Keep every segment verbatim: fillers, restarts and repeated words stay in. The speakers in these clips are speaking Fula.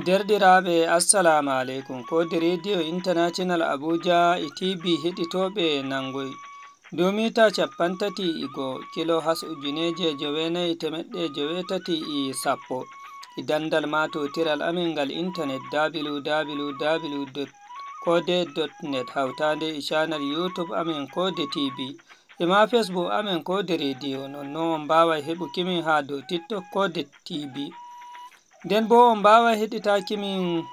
Derɗiraaɓe, assalamu aleykum. Ko de rediyo international Abuja e T V heɗitooɓe nangoy. Dow mita capanɗe tati e go'o, kilo has ujuneeje joweenayi e teemeɗɗe joweetati e sappo. E dandal maatotiral amin ngal internet, W W W dot kode dot net, hawtaande e channel YouTube amin Kode T V. E ma Facebook amin Kode Radio, non non on mbaaway heɓuki min haa dow TikTok Kode T V. Nden boo on mbaaway heɗitaaki min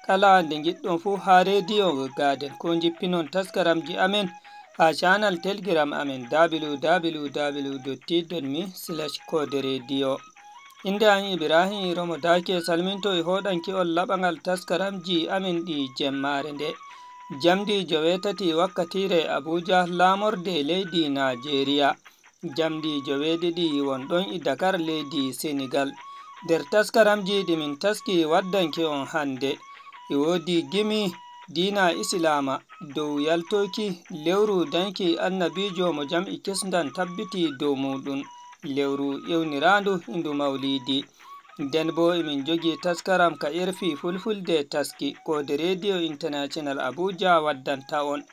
kala nde ngiɗɗon fuu haa rediyo Gaden, koo njippinon taskaramji amin haa channel Telegram amin, W W W dot t dot me slash kode radio. Innde am Ibrahim Iromo Daake salminto e hoɗanki on laɓangal taskaramji amin ɗi jemmaare nde. Jamdi joweetati wakkatiire Abuja, laamorde leydi Najeriya. Jamdi joweeɗiɗi won ɗon e Dakar, leydi Senegal. Nder taskaramji ɗi min taski waddanki on hannde, e woodi gimi diina Islaama dow yaltooki lewru danki Annabiijo mo jam e kisndam tabbiti dow muuɗum, lewru ewniraandu hindu Mawliidi. Nden boo emin njogii taskaram ka R F I Fulfulde taski, ko de Rediyo International Abuja waddanta on.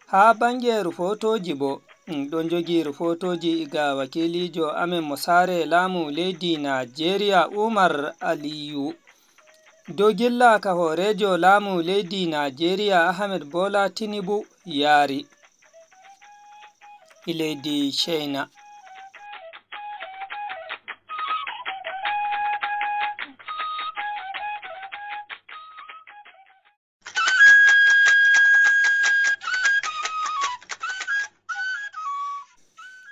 Haa bannge rufotooji boo, min ɗon njogii rufotooji iga wakiiliijo amin mo saare laamu leydi Najeriya, Umar Aliyu. Dow gilla ka hooreejo laamu leydi Najeriya, Ahmed Bola Tinubu, yaari e leydi China.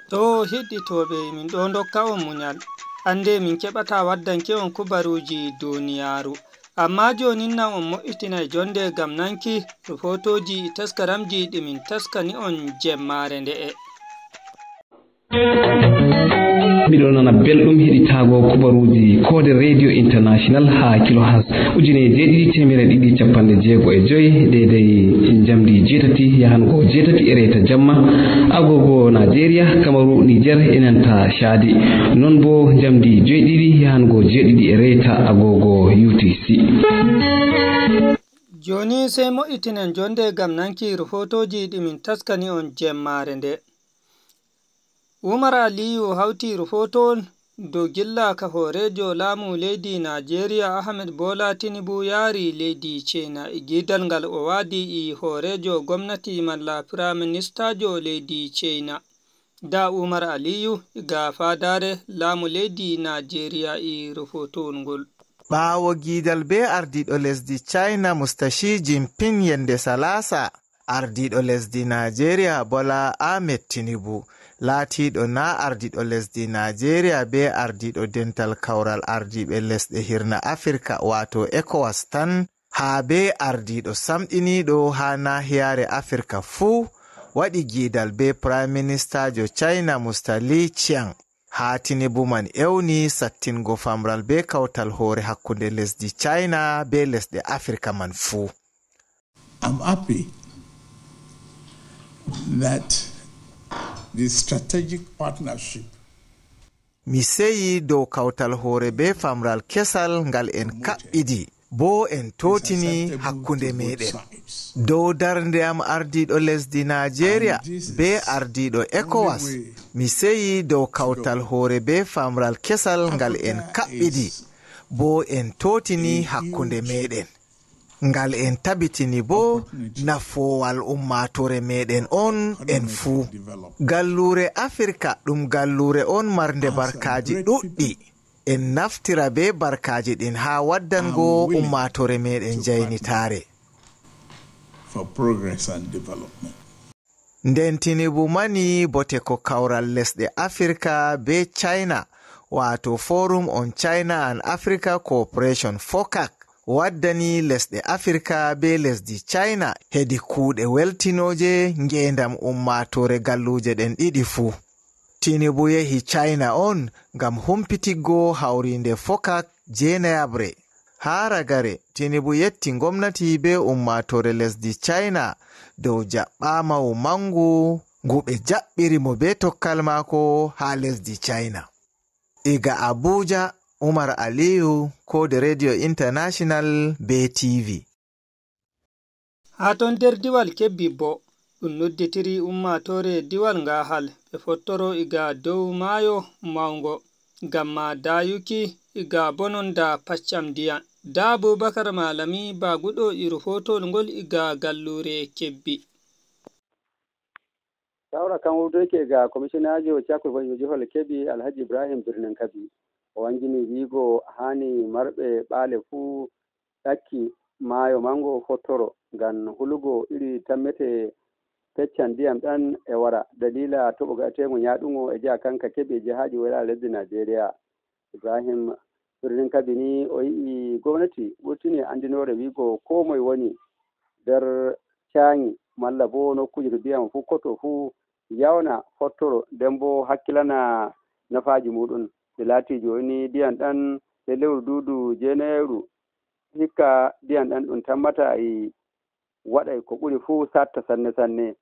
To heɗitooɓe, min ɗo ndokka on munyal. Annde min keɓata waddanki on kubaruuji duniyaaru. Amma joonin na on mo'itinay jonde ngam nanki rufotooji e taskaramji ɗi min taskani on jemmaare nde'e. Miɗo nana belɗum heɗitaago kubaruuji Koode Radio International haa kilohas ujine jeeɗiɗi teemere ɗiɗi cappanɗe jeego e joy, deydey njamdi jeetati yahango jeetati e reta jamma, agogo Najeriya, Kamaru, Niger e nanta Chadi. Non bo njamdi joyɗiɗi yahango jeeɗiɗi e reta agogo U T C. Jooni sey mo'itinen jonde ngam nanki rufotooji ɗi min taskani on jemmaare nde. Umar Aliyu hawti rufotowol dow gilla ka hooreejo laamu leydi Najeriya Ahmed Bola Tinubu yaari leydi China e giidal ngal o waadi e hooreejo gomnati malla firaministaajo leydi China. Da Umar Aliyu ga faadaare laamu leydi Najeriya e rufotowol ngol. Ɓaawo giidal bee ardiiɗo lesdi China Mister Xi Jinping yende salaasa, ardiiɗo lesdi Najeriya Bola Ahmed Tinubu, laatiiɗo na ardiiɗo lesdi Najeriya bee ardiiɗo dental kawral ardiiɓe lesɗe hirna Afirka, waato ECOWAS tan, haa bee ardiiɗo samɗiniiɗo haa naahiyaare Afirka fuu, waɗi giidal bee Prime Ministaajo China Mister Li Qiang. Haa Tinubu man ewni sattingo famral bee kawtal hoore hakkunde lesdi China bee lesɗe Afirka man fuu. I'm happy that the strategic partnership Mi seyi dow kawtal hoore bee famral kesal ngal en kaɓɓidi, boo en tootini hakkunde meeɗen. Dow darnde am ardiiɗo lesdi Najeriya bee ardiiɗo ECOWAS, mi seyi dow kawtal hoore bee famral kesal ngal en kaɓɓidi, boo en tootini hakkunde meeɗen. Ngal en tabitini boo nafoowal ummaatoore meeɗen on en fuu. Galluure Afirka ɗum galluure on marnde barkaaji ɗuɗɗi. En naftira bee barkaaji ɗin haa waddango ummaatoore meeɗen jaynitaare. Nden Tinubu mani bote ko kawral lesɗe Afirka bee China, waato Forum on China and Africa Cooperation, FOCAC, waddani lesɗe Afirka bee lesdi China hedi kuuɗe weltinooje ngeendam ummaatoore galluuje ɗen ɗiɗi fuu. Tinubu yehi China on ngam humpitiggo hawriinde FOCAC jeenayaɓre. Haa ragare, Tinubu yetti ngomnati bee ummaatoore lesdi China dow jaɓɓaamawu manngu ngu ɓe jaɓɓiri mo bee tokkal maako haa lesdi China. Iga Abuja, Umar Aliyu, Koode Radio International, bee T V. Haa ton nder diwal Kebbi boo, ɗum nodditiri ummaatoore diwal Ngahal, ɓe fottoro iga dow maayo mawngo, ngam ma daayuki iga bononda paccam ndiyam. Da Abubakar Malami Baguɗo iro fotol ngol iga galluure Kebbi. Sawra kan wurtoyke ga komishinaajo cakol boyɓe Johol Kebbi, Alhaji Ibrahim Birnin Kabi. O wangini wiigo haani marɓe ɓaale fuu ɗakki maayo mango fottoro ngam hulugo iri tammete peccan ndiyam ɗan e wara. Daliila toɓo gaɗateengo ñaaɗungo e jeya kanka Kebbi e jihaaji woyla lesdi Najeriya. Ibrahim Birnin Kabi ni o yi'i gomnati wurtini anndinoore wiigo koo moye woni nder caangi malla boo nokkuuje to ndiyam fukkoto fuu yawna fottoro, nden boo hakkilana nafaaji muuɗum. Nde laatii jooni ndiyam ɗam e lewru duudu jeenayru, hikka ndiyam ɗam ɗum tammata e waɗay ko ɓuri fuu satta sanne sanne.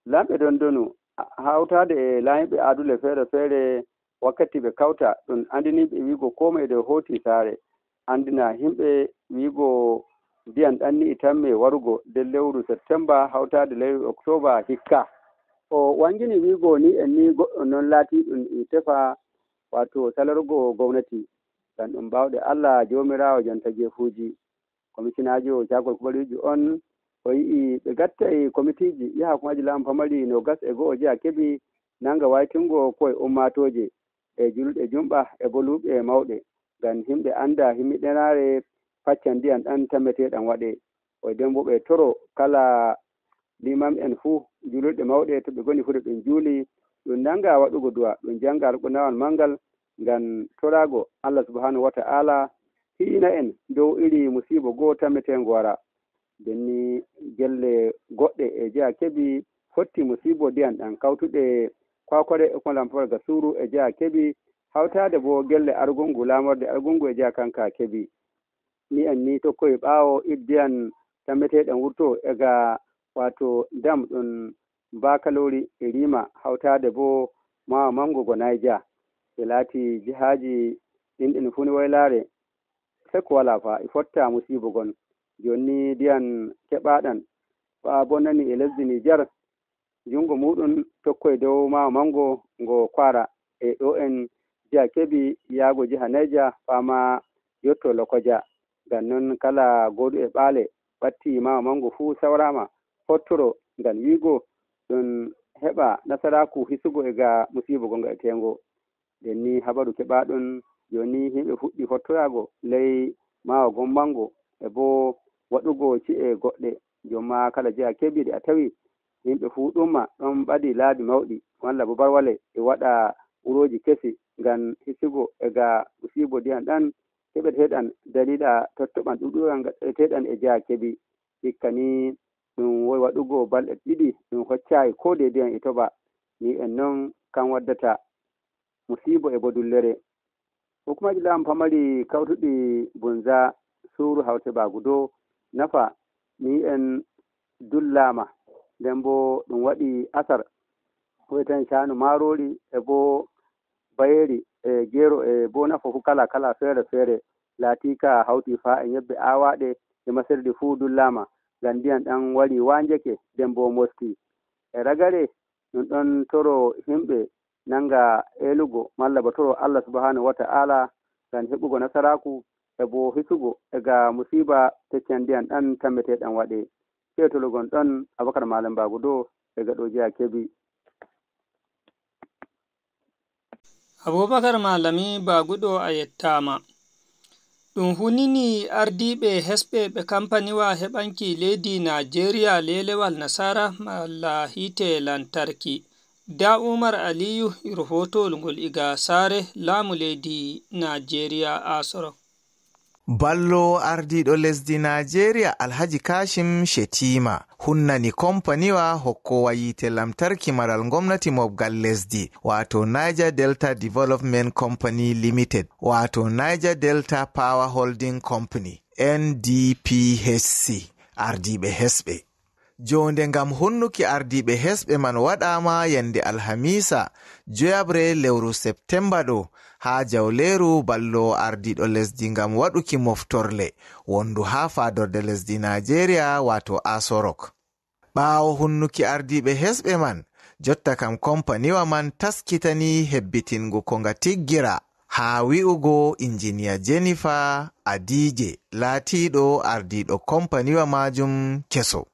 Laamɓe dondonu, hawtaade e laamiiɓe adule feere-feere, wakkati ɓe kawta, ɗum anndini ɓe wiigo koo moye dow hooti saare, anndina yimɓe wiigo ndiyam ɗam ni e tamme warugo nder lewru Septemba hawtaade lewru Oktooba hikka. O wangini wiigo ni en ni goɗɗo non laatiiɗum e tefa, waato salargo gomnati, ngam ɗum baawɗe Allah Joomiraawo jonta jeefuuji. Komishinaajo caakol kuɓeeruuji on, o yi'i ɓe gattay komitiiji yaha kumaaji laamu pamari noogas e go'o jeya Kebi, nanga waytingo ko'e ummaatooje e julɗe jumɓa e boo luuɓe mawɗe, ngam yimɓe annda himmiɗinaare faccan ndiyam ɗam tammeteeɗam waɗe. O nden boo ɓe toro kala liimam'en fuu, juulirɗe mawɗe to ɓe ngoni fuu to ɓe njuuli, ɗum nanga waɗugo du'a, ɗum janga Alqur'aanawol mangal, ngam toraago Allah Subhaanahu wa Ta'aala hiina en dow iri musiibo goo tammeteengo wara. Nden ni gelle goɗɗe e jeya Kebi fotti musiibo ndiyam ɗam kawtuɗe Kwakware e Konlamfawal Gasuru e jeya Kebi, hawtaade boo gelle Argungu, laamorde Argungu e jeya kanka Kebi. Ni en ni tokkoyi ɓaawo iddiyan tammeteeɗam wurto e ga waato dam ɗum Bakalori e Rima hawtaade boo maawa mango go Niger. Ɓe laati jihaaji ɗin ɗin fuu ni waylaare. Sekko walaa fa e fotta musiibo gon. Jooni ni ndiyan keɓaaɗan faa bonnani e lesdi Niger. Junngo muuɗum tokkoy dow maawa mango ngo Kwara e ɗo en jiha Kebi yaago jiha Niger faa ma yotto Lokoja. Ngam non kala gooduɗo ɓaale ɓatti maawa mango fuu sawraama fottoro ngam wiigo ɗum heɓa nasaraaku hisugo e ga musiibo gonga e teengo. Nden ni habaru keɓaaɗon jooni, yimɓe fuɗɗi fottoyaago ley maawa gommango e boo waɗugo ci'e goɗɗe. Jomma kala jeya Kebi ɗe a tawi yimɓe fuu ɗumma ɗon ɓadi laabi mawɗi walla boo barwale e waɗa wurooji kesi ngam hisugo e ga musiibo ndiyam ɗam keɓeteeɗam daliila tottoɓam ɗuuɗuram gaɗeteeɗam e jeya Kebi. Hikka ni ɗum woyi waɗugo balɗe ɗiɗi ɗum hoccaayi koo dey ndiyam e toɓa. Ni en non kam waddata musiibo e bodullere. Hukumaaji laamu pamari kawtuɗi Bunza, Suuru, Hawse, Bagudo, Nafa, ni en dullaama. Nden boo ɗum waɗi asar. Hoytan caanu maaroori e boo bayeeri e geero e boo nafa fuu kala kala feere feere. Laatiika hawti faa e ñebbe aawaaɗe e masirdi fuu dullaama. Ngam ndiyam ɗam wari waanjake, nden boo mosti. E ragare ɗum ɗon toro yimɓe nanga eelugo malla bo toro Allah Subhaanahu wa Ta'aala ngam heɓugo nasaraaku e bo hisugo e ga musiiba peccan ndiyan ɗan tammeteeɗan waɗe. Sey tolugol ɗon Abubakar Malam Bagudo e gaɗo jeya Kebi. Abubakar Malami Baguɗo, a yettaama. Ɗum hunini ardiiɓe hesɓe ɓe kampaniwa heɓanki leydi Naajeeriya leelewal nasaara malla hiite lantarki. Da Umar Aliyu e rahootowol ngol iga saare laamu leydi Naajeeriya Asoro. Ballo ardiiɗo lesdi Naajeeriya Alhaji Kashim Shettima hunnani kompaniwa hokkowa yiite lamtarki maral ngomnati mobgal lesdi, waato Niger Delta Development Company Limited, waato Niger Delta Power Holding Company, N D P H C, ardiiɓe hesɓe. Joonde ngam hunnuki ardiiɓe hesɓe man waɗaama yande alhamiisa joyaɓre lewru Septemba ɗo, haa jawleeru balloowo ardiiɗo lesdi ngam waɗuki moftorle wondu haa faadorde lesdi Naajeeriya, waato Aso Rock. Ɓaawo hunnuki ardiiɓe hesɓe man, jotta kam kompaniwa man taskitani hebbitingo ko nga tiggira, haa wi'ugo injiniya Jennifer Adije, laatiiɗo ardiiɗo kompaniwa maajum keso.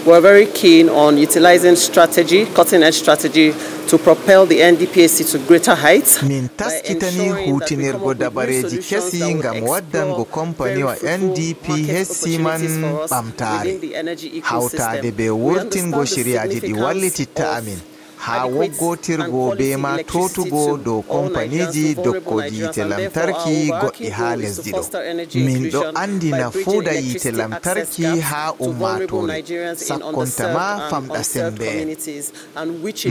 We're very keen on utilizing strategy, cutting edge strategy, to propel the N D P H C to greater heights. Min taskitani huutinirgo dabareeji kesi ngam waddango kompaniwa N D P H C man ɓamtaare, hawtaade bee wurtingo ciryaaji ɗi wallititta amin haa woggootirgo bee ma tootugo dow kompaniiji dokkooji yiite lantarki goɗɗi haa lesdi ɗo. Min ɗo anndi nafuuda yiite lantarki haa ummaatoore, sakkonta ma famɗa semmbe'en.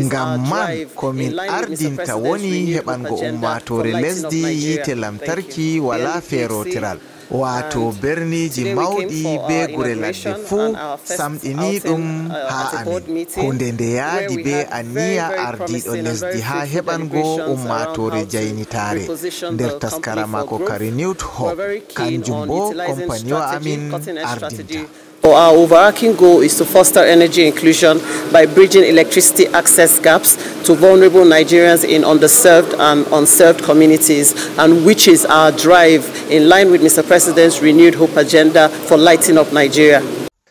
Ngam man, ko min ardinta woni heɓango ummaatoore lesdi yiite lantarki walaa feerootiral. Waato berniiji mawɗi bee gure ladde fuu, samɗini ɗum haa amin. Huunde nde yaadi bee anniya ardiiɗo lesdi haa heɓango ummaatoore jaynitaare. Nder taskara maako Kari Newt Hope, kanjum boo kompaniwa amin ardinta. For our overarching goal is to foster energy inclusion by bridging electricity access gaps to vulnerable Nigerians in underserved and unserved communities, and which is our drive in line with Mister President's renewed hope agenda for lighting up Nigeria.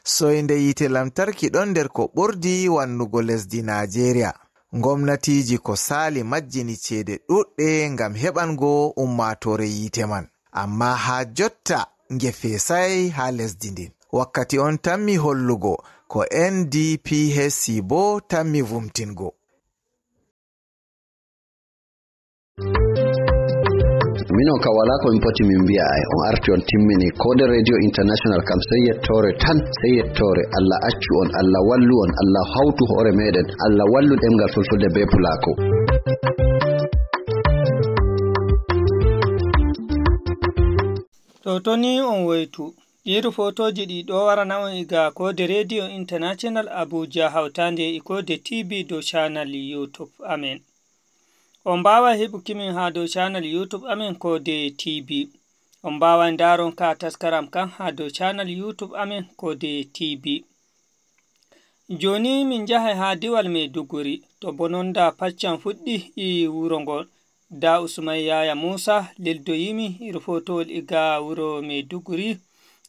Soynde yiite lantarki ɗon nder ko ɓurdi wannugo lesdi Naajeeriya. Ngomnatiiji ko saali majjini ceede ɗuuɗɗe ngam heɓango ummaatoore yiite man. Ammaa haa jotta nge feesaay haa lesdi ndin. Wakkati on tammi hollugo ko N D P H C boo tammi vumtingo. Minon ka walaa ko min poti min mbi'a ay. On arti on timmini. Ko de Radio International kam sey yettoore tan, sey yettoore. Allah accu on, Allah wallu on, Allah hawtu hoore meɗen, Allah wallu ɗemngal fulfulde bee pulaaku. To toni on woytu. Ɗii rufotooji ɗi ɗo warana on iga koode Radio International Abuja hawtaande e koode T V dow channel YouTube amen. On mbaaway heɓuki min haa dow channel YouTube amen koode T V. On mbaaway ndaaron ka taskaram kan haa dow channel YouTube amen koode T V. Jooni min njahay haa diwal Maiduguri, to bononda paccan fuɗɗi e wuro ngon. Da Usman Yaya Musa leldoyimi rufotowol iga wuro Maiduguri,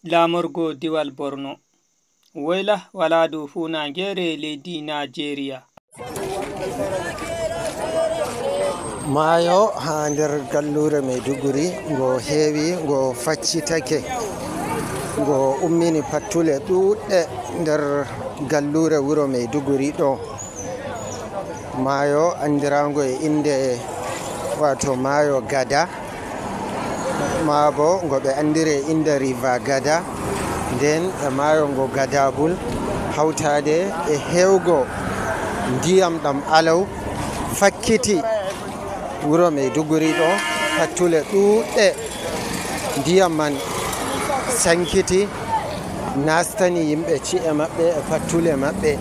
laamorgo diwal Borno. Woyla walaa dow fuunaaŋgeere leydi Naajeeriya. Maayo haa nder galluure Maiduguri ngo heewi, ngo faccitake, ngo ummini pattule ɗuuɗɗe nder galluure wuro Maiduguri ɗo. Maayo anndiraango e innde, waato maayo Gada, maa bo ngo ɓe anndiri e innde River Gada, nden e maayo ngo Gadabul, hawtaade e heewgo ndiyam ɗam alaw, fakkiti wuro Maiduguri ɗo, pattule ɗuuɗɗe ndiyam man sankiti, nastani yimɓe ci'e maɓɓe e pattule maɓɓe.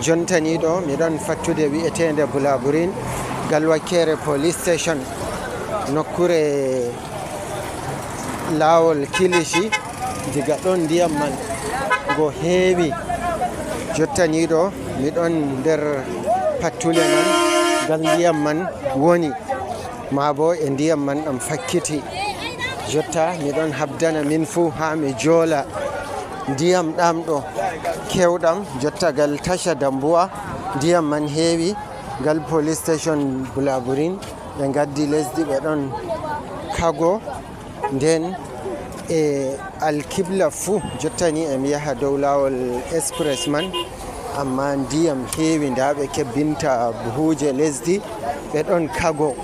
Jontani ɗo, miɗon fattude wi'eteende Bulaburin, gal wakkeere police station, nokkure laawol Kilishi. Diga ɗon ndiyam man ngo heewi. Jottani ɗo, miɗon nder pattule man, ngal ndiyam man woni. Maa bo e ndiyam man ɗam fakkiti. Jotta miɗon habdana min fuu haa mi joola ndiyam ɗam ɗo keewɗam. Jotta gal Tasha Dambuwa, ndiyam man heewi. Gal police station Bulaburin, ɓe ngaddi lesdi, ɓe ɗon kago. Nden e alkibla fuu, jottani em yaha dow laawol express man, amma ndiyam heewi, ndaa ɓe kebbinta buhuuje lesdi, ɓe ɗon kago.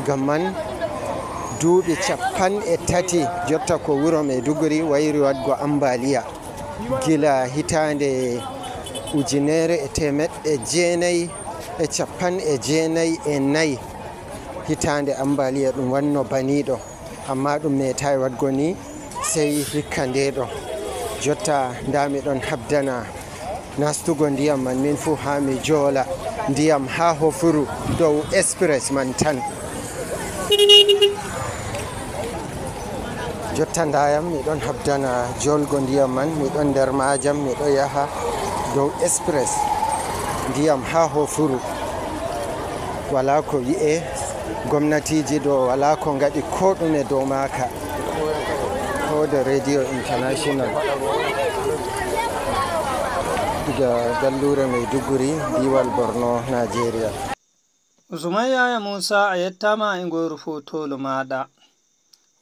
Ngam man, duuɓi cappanɗe tati jotta ko wuro Maiduguri wayri waɗgo ambaliya. Gila hitaande ujunere e teemeɗɗe jeenayi e cappanɗe jeenayi e nayi, hitaande ambaliya ɗum wanno baniiɗo, amma ɗum meetaay waɗgo ni sey hikka nde ɗo. Jotta ndaa mi ɗon habdana nastugo ndiyam man min fuu haa mi joola. Ndiyam haa hofuru dow express man tan. Jotta ndayam, miɗon habdana jolgo ndiyam man, miɗon nder maajam, miɗo yaha dow express. Ndiyam haa hofuru. Walaa ko wi'e, gomnatiiji ɗo walaa ko ngaɗi ko ɗume dow maaka. Hoode Radio International, diga galluure Maiduguri, diiwal Borno, Najeriya. Usman Yaya Musa, a yettaama e ngooru fotolu maaɗa.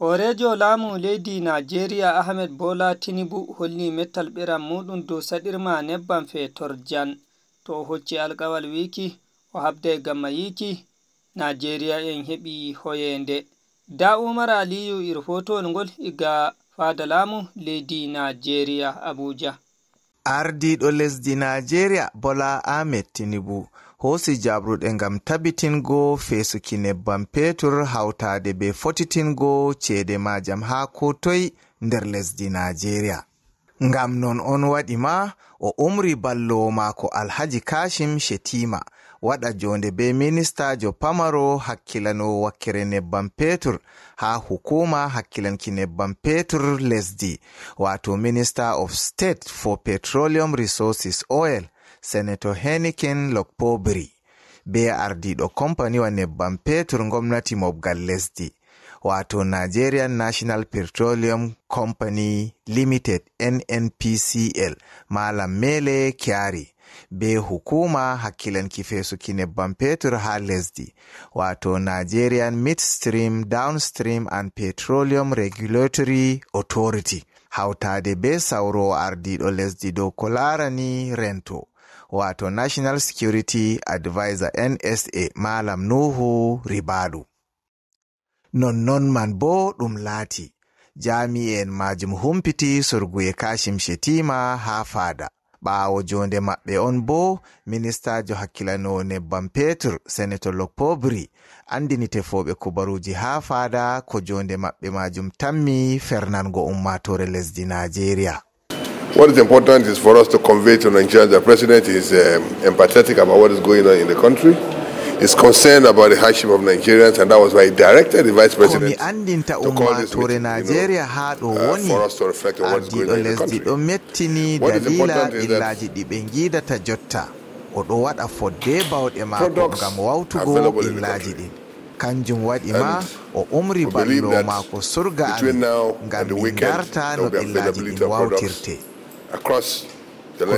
Hooreejo laamu leydi Najeriya, Ahmed Bola Tinubu, holli mettal ɓeram muuɗum dow saɗirma nebbam feetor jan. To o hocci alkawal wiiki, o habday gamma yiiki, Najeriya en heɓi hoyeende. Da Umar Aliyu ir fotowol ngol iga faada laamu leydi Najeriya, Abuja. Ardiiɗo lesdi Najeriya, Bola Ahmed Tinubu, hoosi jaɓruɗe ngam tabitingo feesuki nebbam petur hawtaade be fotitingo ceede maajam haa ko toy nder lesdi Najeriya. Ngam non on waɗi ma, o umri balloowo maako Alhaji Kashim Shetima waɗa joonde be ministaajo pamaro hakkilanoowo wakkere nebbam petur haa hukuuma hakkilanki nebbam petur lesdi, wato Minister of State for Petroleum Resources Oil, Senator Henikin Lokpobri, be ardiiɗo kompaniwa nebbam petur ngomnati mobgal lesdi, wato Nigerian National Petroleum Company Limited, N N P C L, Malam Mele Kyari, be hukuuma hakkilanki feesuki nebbam petur haa lesdi, wato Nigerian Midstream, Downstream and Petroleum Regulatory Authority, hawtaade be sawroowo ardiiɗo lesdi dow ko laarani rento, wato National Security Advisor, N S A, Malam Nuhu Ribadu. Nonnon man boo ɗum laati. Jaami'en maajum humpiti surguye Kashim Shetima haa faada. Ɓaawo joonde maɓɓe on boo, ministaajo hakkilanoowo nebbam petur, Senator Lokpobri, anndini tefooɓe kubaruuji haa faada ko joonde maɓɓe maajum tammi fernango ummaatoore lesdi Najeriya. What is important is for us to convey to Nigerians that the president is, um, empathetic about what is going on in the country. Is concerned about the hardship of Nigerians, and that was why he directed the vice president to call this meeting, you know, uh, for us to reflect on what is going on in the country. Ko mi anndinta ummaatoore Najeriya haa ɗo woni, ardiiɗo lesdi ɗo mettini daliila ɓillaaji ɗi ɓe ngiidata jotta. O ɗo waɗa fodde baawɗe maako ngam wawtugo ɓillaaji ɗin. Kanjum waɗi ma o umri ballo maako surga amin ngam min ndarta no ɓillaaji ɗin wawtirte. Ko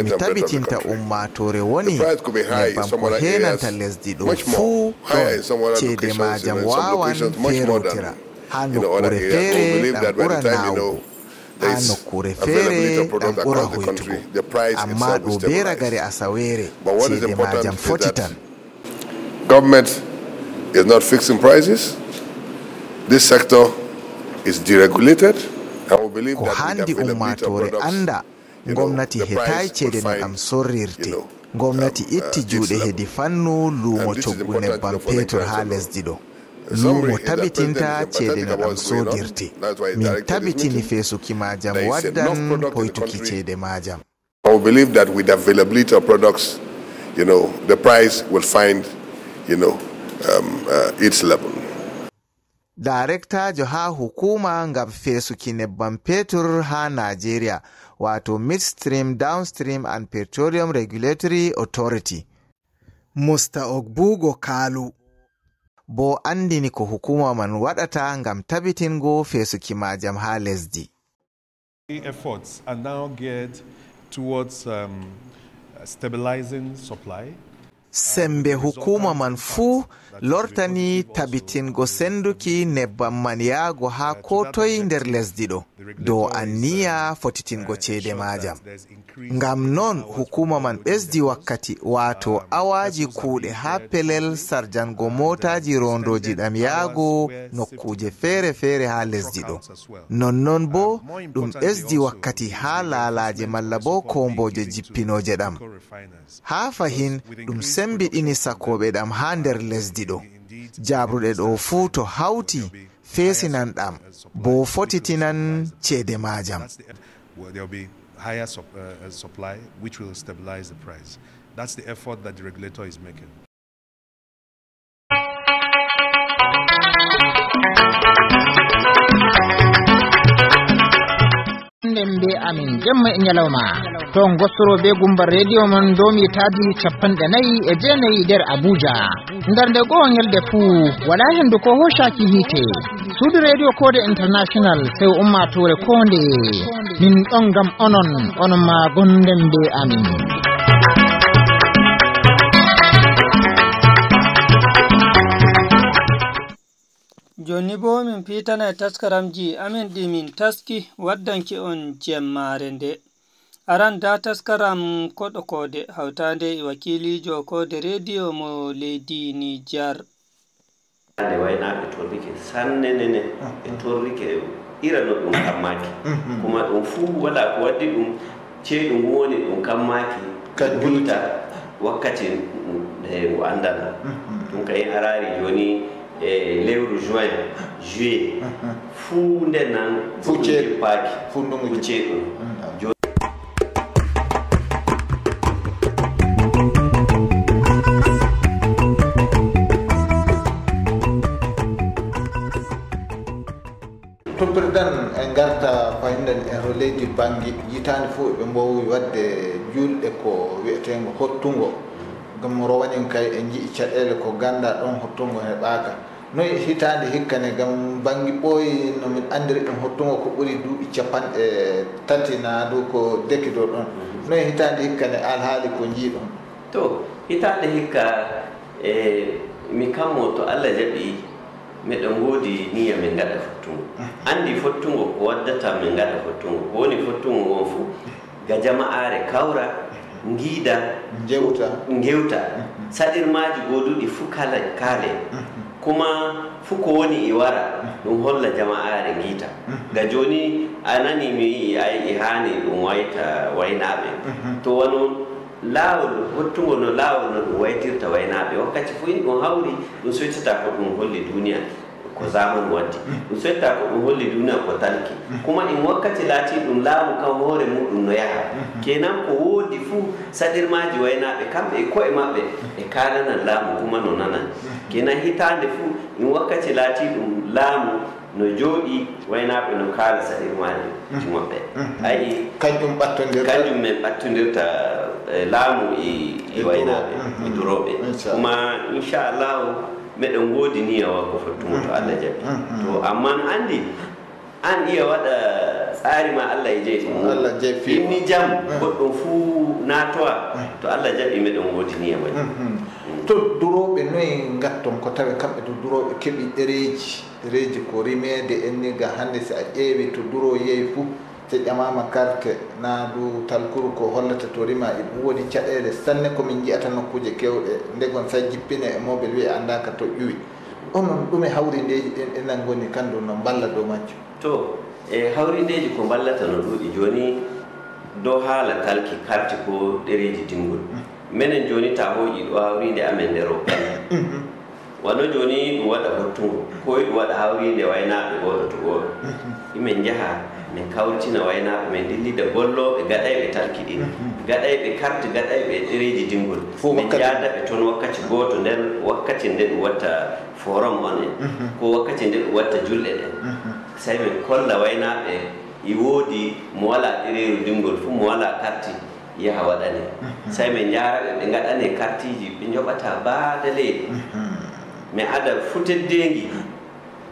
mi tabitinta ummaatoore woni nebbam ko heenanta lesdi ɗo fuu ɗon ceede maajam waawan feerotira. Haa nokkuure feere ɗam ɓura naawugo. Haa nokkuure feere ɗam ɓura hoytugo. Ammaa ɗo bee ragare asaweere ceede maajam fotitan. Government is not fixing prices. This sector is deregulated. Ko haandi ummaatoore annda, ngomnati hetaay ceede no ɗam sorrirte. Ngomnati itti juuɗe hedi fannu luumo coggu nebbam petur haa lesdi ɗo. Luumo tabitinta ceede no ɗam soodirte. Min tabitini feesuki maajam waddan hoytuki ceede maajam. I believe that with availability of products, you know, the price will find, you know, um, uh, its level. Darektaajo haa hukuuma ngam feesuki nebbam petur haa Najeriya, wato Midstream, Downstream and Petroleum Regulatory Authority, Musta Ogbugo Kalu, bo anndini ko hukuuma man waɗata ngam tabitingo feesuki maajam haa lesdi. Efforts are now geared towards, um, stabilizing supply. Sembe hukuuma man fuu lortani tabitingo sennduki nebbam man yaago haa koo toy nder lesdi ɗo, dow anniya fotitingo ceede maajam. Ngam non, hukuuma man ɓesdi wakkati, waato awaaji kuuɗe haa pelel sarjango mootaaji roondooji ɗam yaago nokkuuje feere-feere haa lesdi ɗo. Nonnon boo, ɗum ɓesdi wakkati haa laalaaje malla boo koombooje jippinooje ɗam. Haa fahin, ɗum sembiɗini sakooɓe ɗam haa nder lesdi ɗo. Jaabruɗe ɗo fuu to hawti, feesinan ɗam, boo fotitinan ceede maajam. Well, there'll be higher sup-, uh, uh, supply, which will stabilize the price. That's the effort that the regulator is making. Nden be amin jemma e ñalawma. To ngosoro be gumba radio mon domi taadi capanɗe nayi e jeenayi nder Abuja. Nder nde goo ñalde fuu, wala hendu ko hoshaki hiite. Suudu Radio Koode International, sew ummaatoore koonde. Min ɗon ngam onon, onon ma gonden be amin. Jooni boo min piitanay taskaramji amin ɗi min taski waddanki on jemmaare nde. Aran ndaa taskaram koɗo koode, hawtaande e wakiiliijo koode rediyo mo leydi Nijar. Nde waynaaɓe torrike sanne nene, ɓe torrike ira no ɗum kammaaki. Kuma ɗum fuu walaa ko waddi ɗum, ceeɗu ngu woni ɗum kammaaki, ka juuta wakkati nde ngu anndana. Ɗum kay araari jooni e lewru juin, juillet, fuu nde nan fuu ceeɗu jippaaki, fuu ndungu fuu ceeɗu. Toppirɗen en ngarta fayinden e ho leydi Banngi. Yitaande fof eɓe mboowi waɗde juulɗe ko wiyeteengo hottungo. Ngam rowanin kay en nji'i caɗeele ko gannda ɗon hottungo heɓaaka. Noy hitaande hikka ne ngam Banngi ɓooyi no min anndiri ɗum hottungo ko ɓuri duuɓi capanɗe tati naa du ko dekido ɗon. Noy hitaande hikka ne alhaali ko njiiɗon? To, hitaande hikka, e, mi kammo to Allah jaɓi, meɗen ngoodi niyya min ngaɗa fottungo. Anndi fottungo ko waddata min ngaɗa fottungo. Ko woni fottungo ngon fuu, ga jama'aare kawra, ngiida, ngewta. Ngewta. Saɗirmaaji gooduɗi fuu kala kaale. Kuma fuu ko woni e wara, ɗum holla jama'aare ngiita. Ga jooni, a nani mi wi'i ay e haani ɗum wayta waynaaɓe. To wano laawol hottungo no laawol no ɗum waytirta waynaaɓe. Wakkati fuu in ɗum hawri, ɗum soytata ko ɗum holli duuniya ko zamanu waddi. Ɗum soytata ko ɗum holli duuniya ko talki. Kuma in wakkati laati ɗum laamu kan hoore muɗum no yaha. Kenan ko woodi fuu saɗirmaaji waynaaɓe kamɓe e ko'e maɓɓe ɓe kaalanan laamu kuma no nanan. Kenan hitaande fuu in wakkati laati ɗum laamu no jooɗi waynaaɓe no kaala saɗirmaaji maɓɓe. Ayi, kanjum ɓattondirta. Kanjum min ɓattondirta, eh, laamu e, e waynaaɓe, e durooɓe. Kuma inchallahu meɗen ngoodi niya wa ko fottumo to Allah jaɓi. To amman anndi, an iya waɗa tsaari ma Allah e jeyi ɗum. Allah jeyi fii inni jam, goɗɗum fuu naatowa. To Allah jaɓi meɗen ngoodi niya waɗi. To durooɓe noye ngatton ko tawe kamɓe to durooɓe keɓi ɗereeji? Reeji ko rimeede en ni ga hannde, si a ƴeewi to duro yehi fuu, si ƴamaama karte naa du talkuru ko hollata to rima, e ɗum woodi caɗeele sanne ko min nji'ata nokkuuje keewɗe. Ndegon sai jippine e mobel wi'e anndaaka to ƴuwi. Onon ɗume hawrindeeji ɗin enen ngoni kandu no mballa dow majjum? To, e hawrindeeji ko mballata no ɗuuɗi. Jooni dow haala talki karte ko ɗereeji dimgol. Menen jooni ta hooƴi ɗo hawriinde amen nder o Wano jooni ɗum waɗa hottungo, ko ɗum waɗa hawriinde waynaaɓe gooto to gooto. Imen njaha, min kawritina waynaaɓe, min ndillida gollooɓe gaɗayɓe talki ɗin, gaɗayɓe karte, gaɗayɓe ɗereeji dingol. Min njaada ɓe toon wakkati gooto nder wakkati nde ɗum watta forum on en, ko wakkati nde ɗum watta julɗe ɗen. Sey min kolla waynaaɓe, e woodi mo walaa ɗereeru dingol fuu, mo walaa karti, yaha waɗane. Sey min njaara ɓe, ɓe ngaɗane kartiiji, ɓe njoɓata baada leydi. Mi ada fuu teddeengi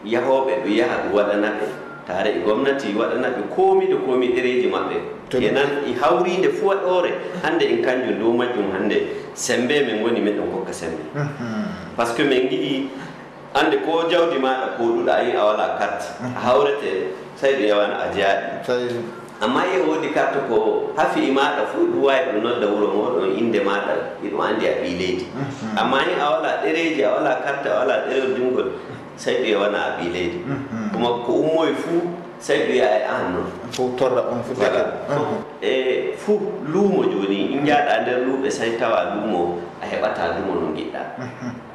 yahooɓe ɗum yaha ɗum waɗana ɓe. Taare e gomnati waɗana ɓe koomi ɗo koomi ɗereeji maɓɓe. Kenan e hawriinde fuu waɗoore, hannde en kanjum dow majjum hannde semmbe men ngoni meɗen kokka semmbe. Parce que min ngiɗi Annde ko jawdi maaɗa kooɗuɗa, a yi a walaa carte, a hawrete, sey ɓe yawana a jaaɗi. Amma yi a woodi carte ko hafi e maaɗa fuu, ɗum waawi ɗum nodda wuro mooɗon innde maaɗa, hiɗum anndi a ɓii leydi. Amma yi a walaa ɗereeji, a walaa carte, a walaa ɗerewol dingol, sey ɓe yawana a ɓii leydi. Kuma ko ummoyi fuu, sey ɓe wi'a e aan non. Fof torra on fof. Voilà. E fuu luumo jooni, in njaaɗa nder luuɓe, sey tawa luumo a heɓataa luumo no ngiɗɗa.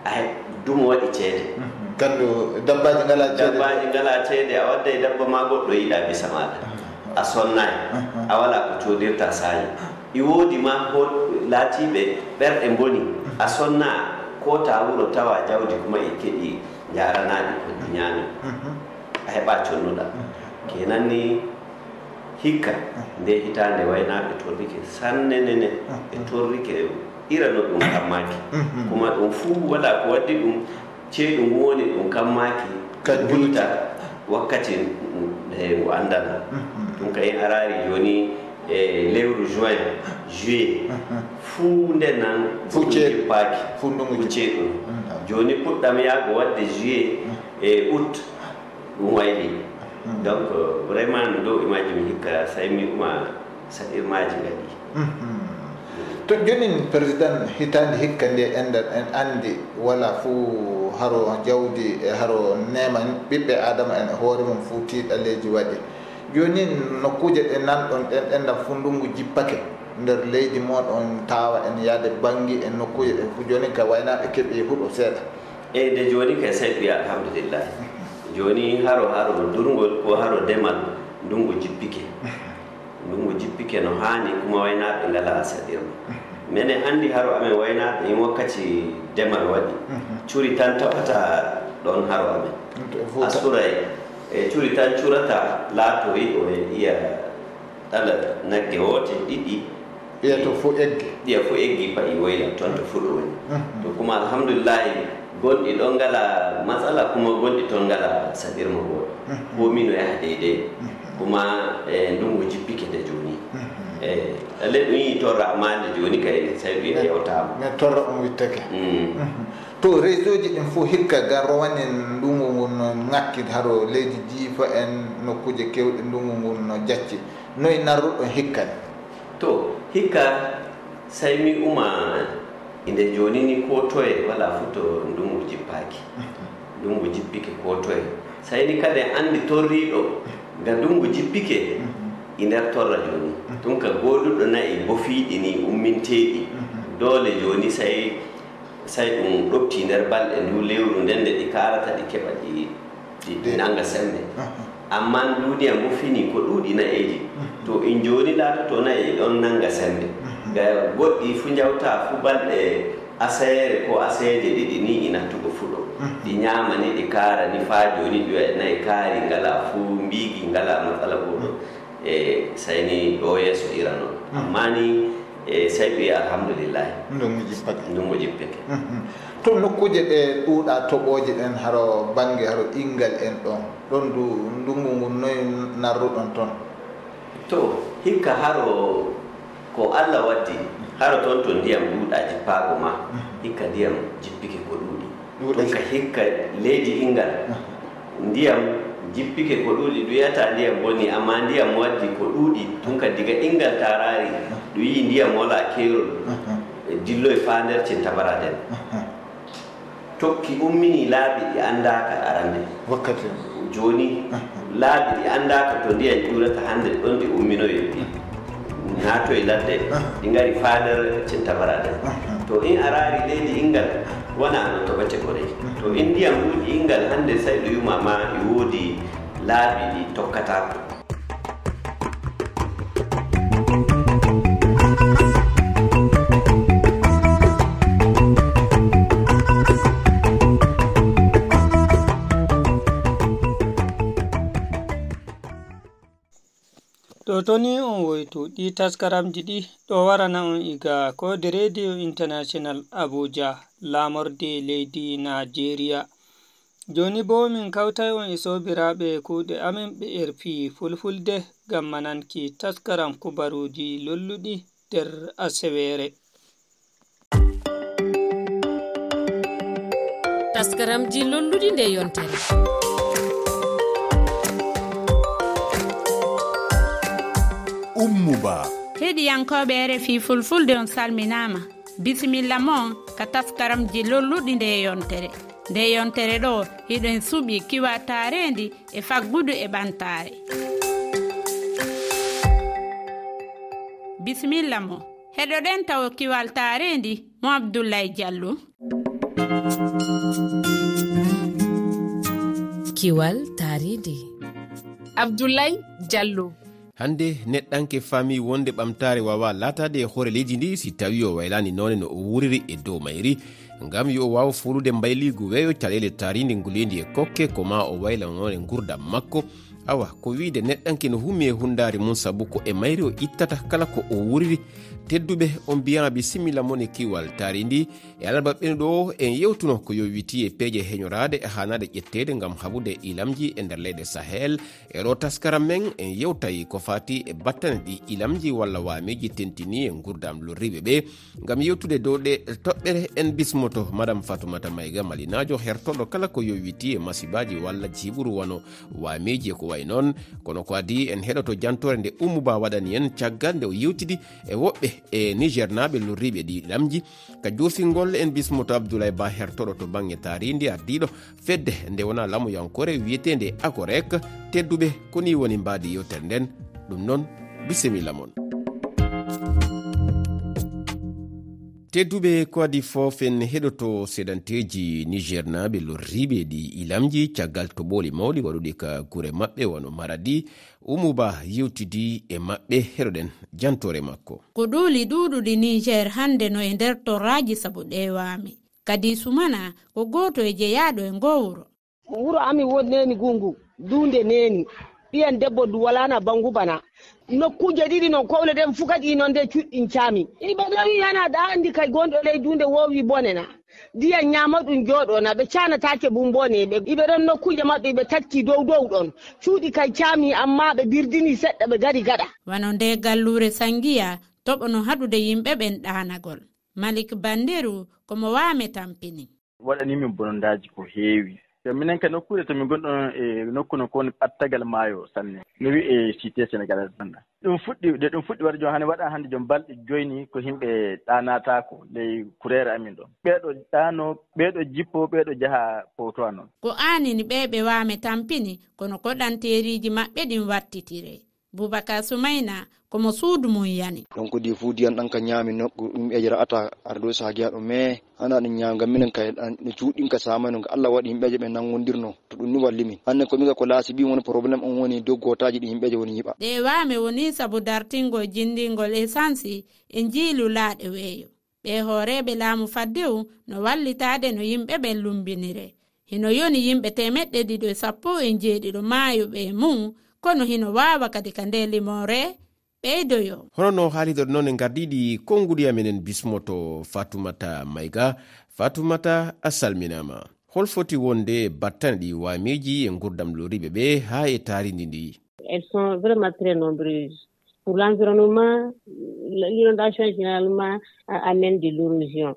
A he-, dumo waɗi ceede. Kandu dabbaaji ngalaa ceede. Dabbaaji ngalaa ceede, a wadday dabba maa goɗɗo yiɗa bisa maaɗa. A sonnaay, a walaa ko coodirta saa'i. I woodi ma ho-, laatiiɓe ɓerɗe mboni, a sonnaa, ko ta wuro tawa jawdi kuma e keɓi njaranaaɗi ko ɗi ñaami. A heɓa connuɗa. Kenan ni hikka nde hitaande waynaaɓe torrike sanne nene, ɓe torrike ira no ɗum kammaaki. Kuma ɗum fuu walaa ko waddi ɗum. Ceeɗu ngu woni ɗum kammaaki ka juuta wakkati nde ngu anndana. Ɗum kay araari jooni e lewru juin, juillet, fuu nde nan fuu ceeɗu jippaaki, fuu ndungu fuu ceeɗu. Jooni puɗɗam yaago waɗde juillet e août, ɗum wayli. Donc vraiment no dow e majjum hikka, say mi uma saɗirmaaji ngaɗi. To jonin président, hitaande hikka nde enɗan en anndi wala fuu haro jawdi e haro neema ɓiɓɓe Aadama en e hoore mum fuu tiiɗaleeji waɗi. Jonin nokkuuje ɗe nanɗon ɗen enɗan fuu ndungu jippake nder leydi mon on tawa en yaade banngi e nokkuuje ɗen fuu. Jonin ka waynaaɓe keɓi huɗo seeɗa. E nde jooni kay say ɓiya alhamdulillahi. Jooni haro haro durngol ko haro demal ndungu jippike. Ndungu jippike no haani, kuma waynaaɓe ngalaa saɗirma. Menen anndi haro amen waynaaɓe in wakkati demal waɗi. Curi tan tawata ɗon haro amen. A suray, e curi tan curata laato yiɗo e iya ɗala nagge woote, ɗiɗi. Ɓiya to fuu eggi. Ɓiya fuu eggi pa'i woyla ton to fuɗo woni. To kuma alhamdulillahi gonɗi ɗon ngalaa matsala kuma gonɗi ton ngalaa saɗirma gooto. Komi no yaha deydey. Kuma e ndungu jippike nde jooni. E ɗalle ɗum yi torra amma nde jooni kay say ɗum ina yewtaama. Mais torra on wittake. To réseauji ɗin fuu hikka ga rowani ndungu ngun no ŋakki haro leydi jiifa en nokkuuje kewɗe ndungu ngun no jacci. Noy narruɗon hikka ni? To hikka, say mi uma inde jooni ni ko toye wala fuu to ndungu jippaaki. Ndungu jippike ko toye. Say ni kadi anndi torriiɗo ga ndungu jippike i nder torra jooni. Tun ka gooduɗo na'i bofiiɗi ni umminteeɗi. Doole jooni say, say ɗum ɗofti nder balɗe ndu lewru nden nde ɗi kaarata ɗi keɓa ɗi, ɗi, ɗi nanga sembe. Amma duniya mbo fini ko ɗuuɗi na'eeji. To in jooni laatoto na'e ɗon nanga sembe. Ga goɗɗi fu njawta fu balɗe aseere ko aseeje ɗiɗi ni i nattugo fuɗo. Ɗi nyaama ni, ɗi kaara ni faa jooni ɗi waɗi na'i kaari ngala fu mbiigi ngala matsala goɗɗo. E say ni ɗo yeeso ira non. Amma ni e say ɓe alhamdulillahi. Ndungu jippake. Ndungu jippake. To nokkuuje ɗe ɗuuɗa toɓooje ɗen haro bannge haro inngal en ɗon. Ɗon du ndungu ngun noy narruɗon ton? To hikka haro ko Allah waddi, haro ton to ndiyam ɗuuɗa jippaago ma, hikka ndiyam jippike ko ɗuuɗi. Ɗuuɗi. Ɗum ka hikka leydi inngal. Ndiyam jippike ko ɗuuɗi, ɗum yiyata ndiyam bonni, amma ndiyam waddi ko ɗuuɗi. Ɗum ka diga inngal taaraari, ɗum yi'i ndiyam wala keerol. E dilloy faa nder cintabara nden. Tokki ummini laabi ɗi anndaaka arande. Wakkati. Jooni, laabi ɗi anndaaka to ndiyam ƴuurata hannde, ɗon ɗi umminoyi, ɗi naatoyi ladde, ɗi ngari faa nder cintabara nden. To in araari leydi inngal, wona no toɓete gorey. To in ndiyam ɗuuɗi inngal hannde, say ɗo yuma ma e woodi laabi ɗi tokkataako. To toni on woytu ɗi taskaramji ɗi ɗo warana on iga Kode Radio International Abuja, laamorde leydi Nigeria. Jooni boo min kawtay on e soobiraaɓe kuuɗe amen ɓe R F I Fulfulde ngam mananki taskaram kubaruuji lolluɗi nder aseweere. Taskaramji lolluɗi nde yontere. Ummu Ba. Heɗiyankooɓe R F I Fulfulde, on salminaama. Bisimilla mon ka taskaramji lolluɗi nde yontere. Nde yontere ɗo, hiɗen suɓi kiwa taareendi e faggudu e ɓantaare. Bisimilla mo. Heɗoɗen tawo kiwal taareendi mo Abdoulaye Diallo. Kiwal taareendi. Abdoulaye Diallo. Hannde neɗɗanke faami wonde ɓamtaare waawaa laataade e hoore leydi ndi si tawii o waylaani noone no o wuuriri e dow mayri. Ngam yo o waaw foolude mbayliigu weeyo caɗeele taariindi nguleendi e kokke ko maa o wayla noone nguurndam makko. Awa ko wiide neɗɗanke no hummi e hunndaari mum sabu ko e mayri o ittata kala ko o wuuriri. Tedduɓe, on mbiyaa bisimilla mon e kiwal taariindi. E alarba ɓennuɗo o en yewtuno ko yowitii e peeje heñoraaɗe haanaaɗe ƴetteede ngam haɓude ilamji e nder leyɗe Sahel. E ɗo taskaram men en yewtay ko faati e battane ɗi ilamji walla waameeji tentinii e nguurndam lorriiɓe ɓe. Ngam yewtude dow ɗe toɓɓere en bismoto Madame Fatoumata Maïga Malinaajo hertoɗo kala ko yowitii e masibaaji walla jiiɓuru wano waameeji e ko wayi noon. Kono ko adii en heɗoto jantoore nde Oumou Ba waɗani en caggal nde o yewtidi e woɓɓe e Nigernaaɓe lorriiɓe ɗi ilamji. Ka joofingol en bismoto Abdoulaye Ba hertoɗo to baŋŋe taariindi ardiiɗo fedde nde wonaa lamoyankoore wiyeteende Akorek. Tedduɓe, ko nii woni mbaadi yewtere nden. Ɗum noon, bisimilla mon. Tedduɓe, ko adii fof en heɗoto seedanteeji Nigernaaɓe lorriiɓe ɗi ilamji caggal toɓooli mawɗi waɗuɗi ka gure maɓɓe wano Maradi. Oumou Ba yewtidi e maɓɓe, heɗoɗen jantoore makko. Ko duuli ɗuuɗuɗi Niger hannde no e nder torraaji sabu ɗee waame. Kadi Soumana ko gooto e jeyaaɗo e ngoo wuro. Wuro amin woni neeni Gungu, duunde neeni. Ɓiyan debbo du walaana bangu bana. Nokkuuje ɗiɗi non kowle ɗen fuu kadi non de cuɗɗin caami. Iɓe ɗowi yana ɗa anndi kay gonɗo ley duunde woowi bone na. Ndiyan ñaama ɗum jooɗo na ɓe caanataake bum bone. Ɓe, iɓe ɗon nokkuuje maɓɓe ɓe tacci dow dow ɗon. Cuuɗi kay caami amma ɓe birdini seɗɗa ɓe gari gaɗa. Wano nde galluure Sangiya toɓono haɗude yimɓe ɓen ɗaanagol. Malik Banderu ko mo waame tampini. Waɗani min bonondaaji ko heewi. Te minen ka nokkuure to min ngonɗon e nokku no ko woni ɓattagal maayo sanne. No wi'e Cité Sénégalaise Banda. Ɗum fuɗɗi, nde ɗum fuɗɗi waɗde jooni hannde waɗa hannde jooni balɗe joyi ni ko yimɓe ɗaanataako ley kureere amin ɗo. Ɓeeɗo ɗaano, ɓeeɗo jippo, ɓeeɗo jaha powtowa noon. Ko aanini ɓe ɓe waame tampini, kono ko ɗanteeriiji maɓɓe ɗin wattitire. Bubakar Sumayna, ko mo suudu mum yani. Donc ɗi fuu ndiyan ɗan ka ñaami nokku, ɗum ɓeeje ra'ata ardo saagiya ɗo, mais hana ɗum ñaami ngam minen kay ɗan no cuuɗin ka saamay no nga Allah waɗi yimɓeeje ɓe nanngondirno. To ɗum ni walli min. Hannde ko min ga ko laasi ɓi woni problème on woni dow gootaaji ɗi yimɓeeje woni yiɓa. Ɗe waame woni sabu dartingol jinndingol esansi e njiilu laaɗe weeyo. Ɓee hooreeɓe laamu faddewu no wallitaade no yimɓe ɓen lumbinire. Hino yoni yimɓe teemeɗɗe ɗiɗo e sappo e njeeɗiɗo maayuɓe e mum, kono hino waawa kadi ka nde limoore ɓeydoyo. Hono no haaliɗon noon e ngardiiɗi konnguɗi amen en bismoto Fatoumata Maïga. Fatoumata, a salminaama. Hol foti wonde e battane ɗi waameeji e ngurdam loriiɓe ɓe haa e taarindi ndi? Elles sont vraiment très nombreuses. Pour l'environnement, l'inondation généralement a- amène de l'érosion.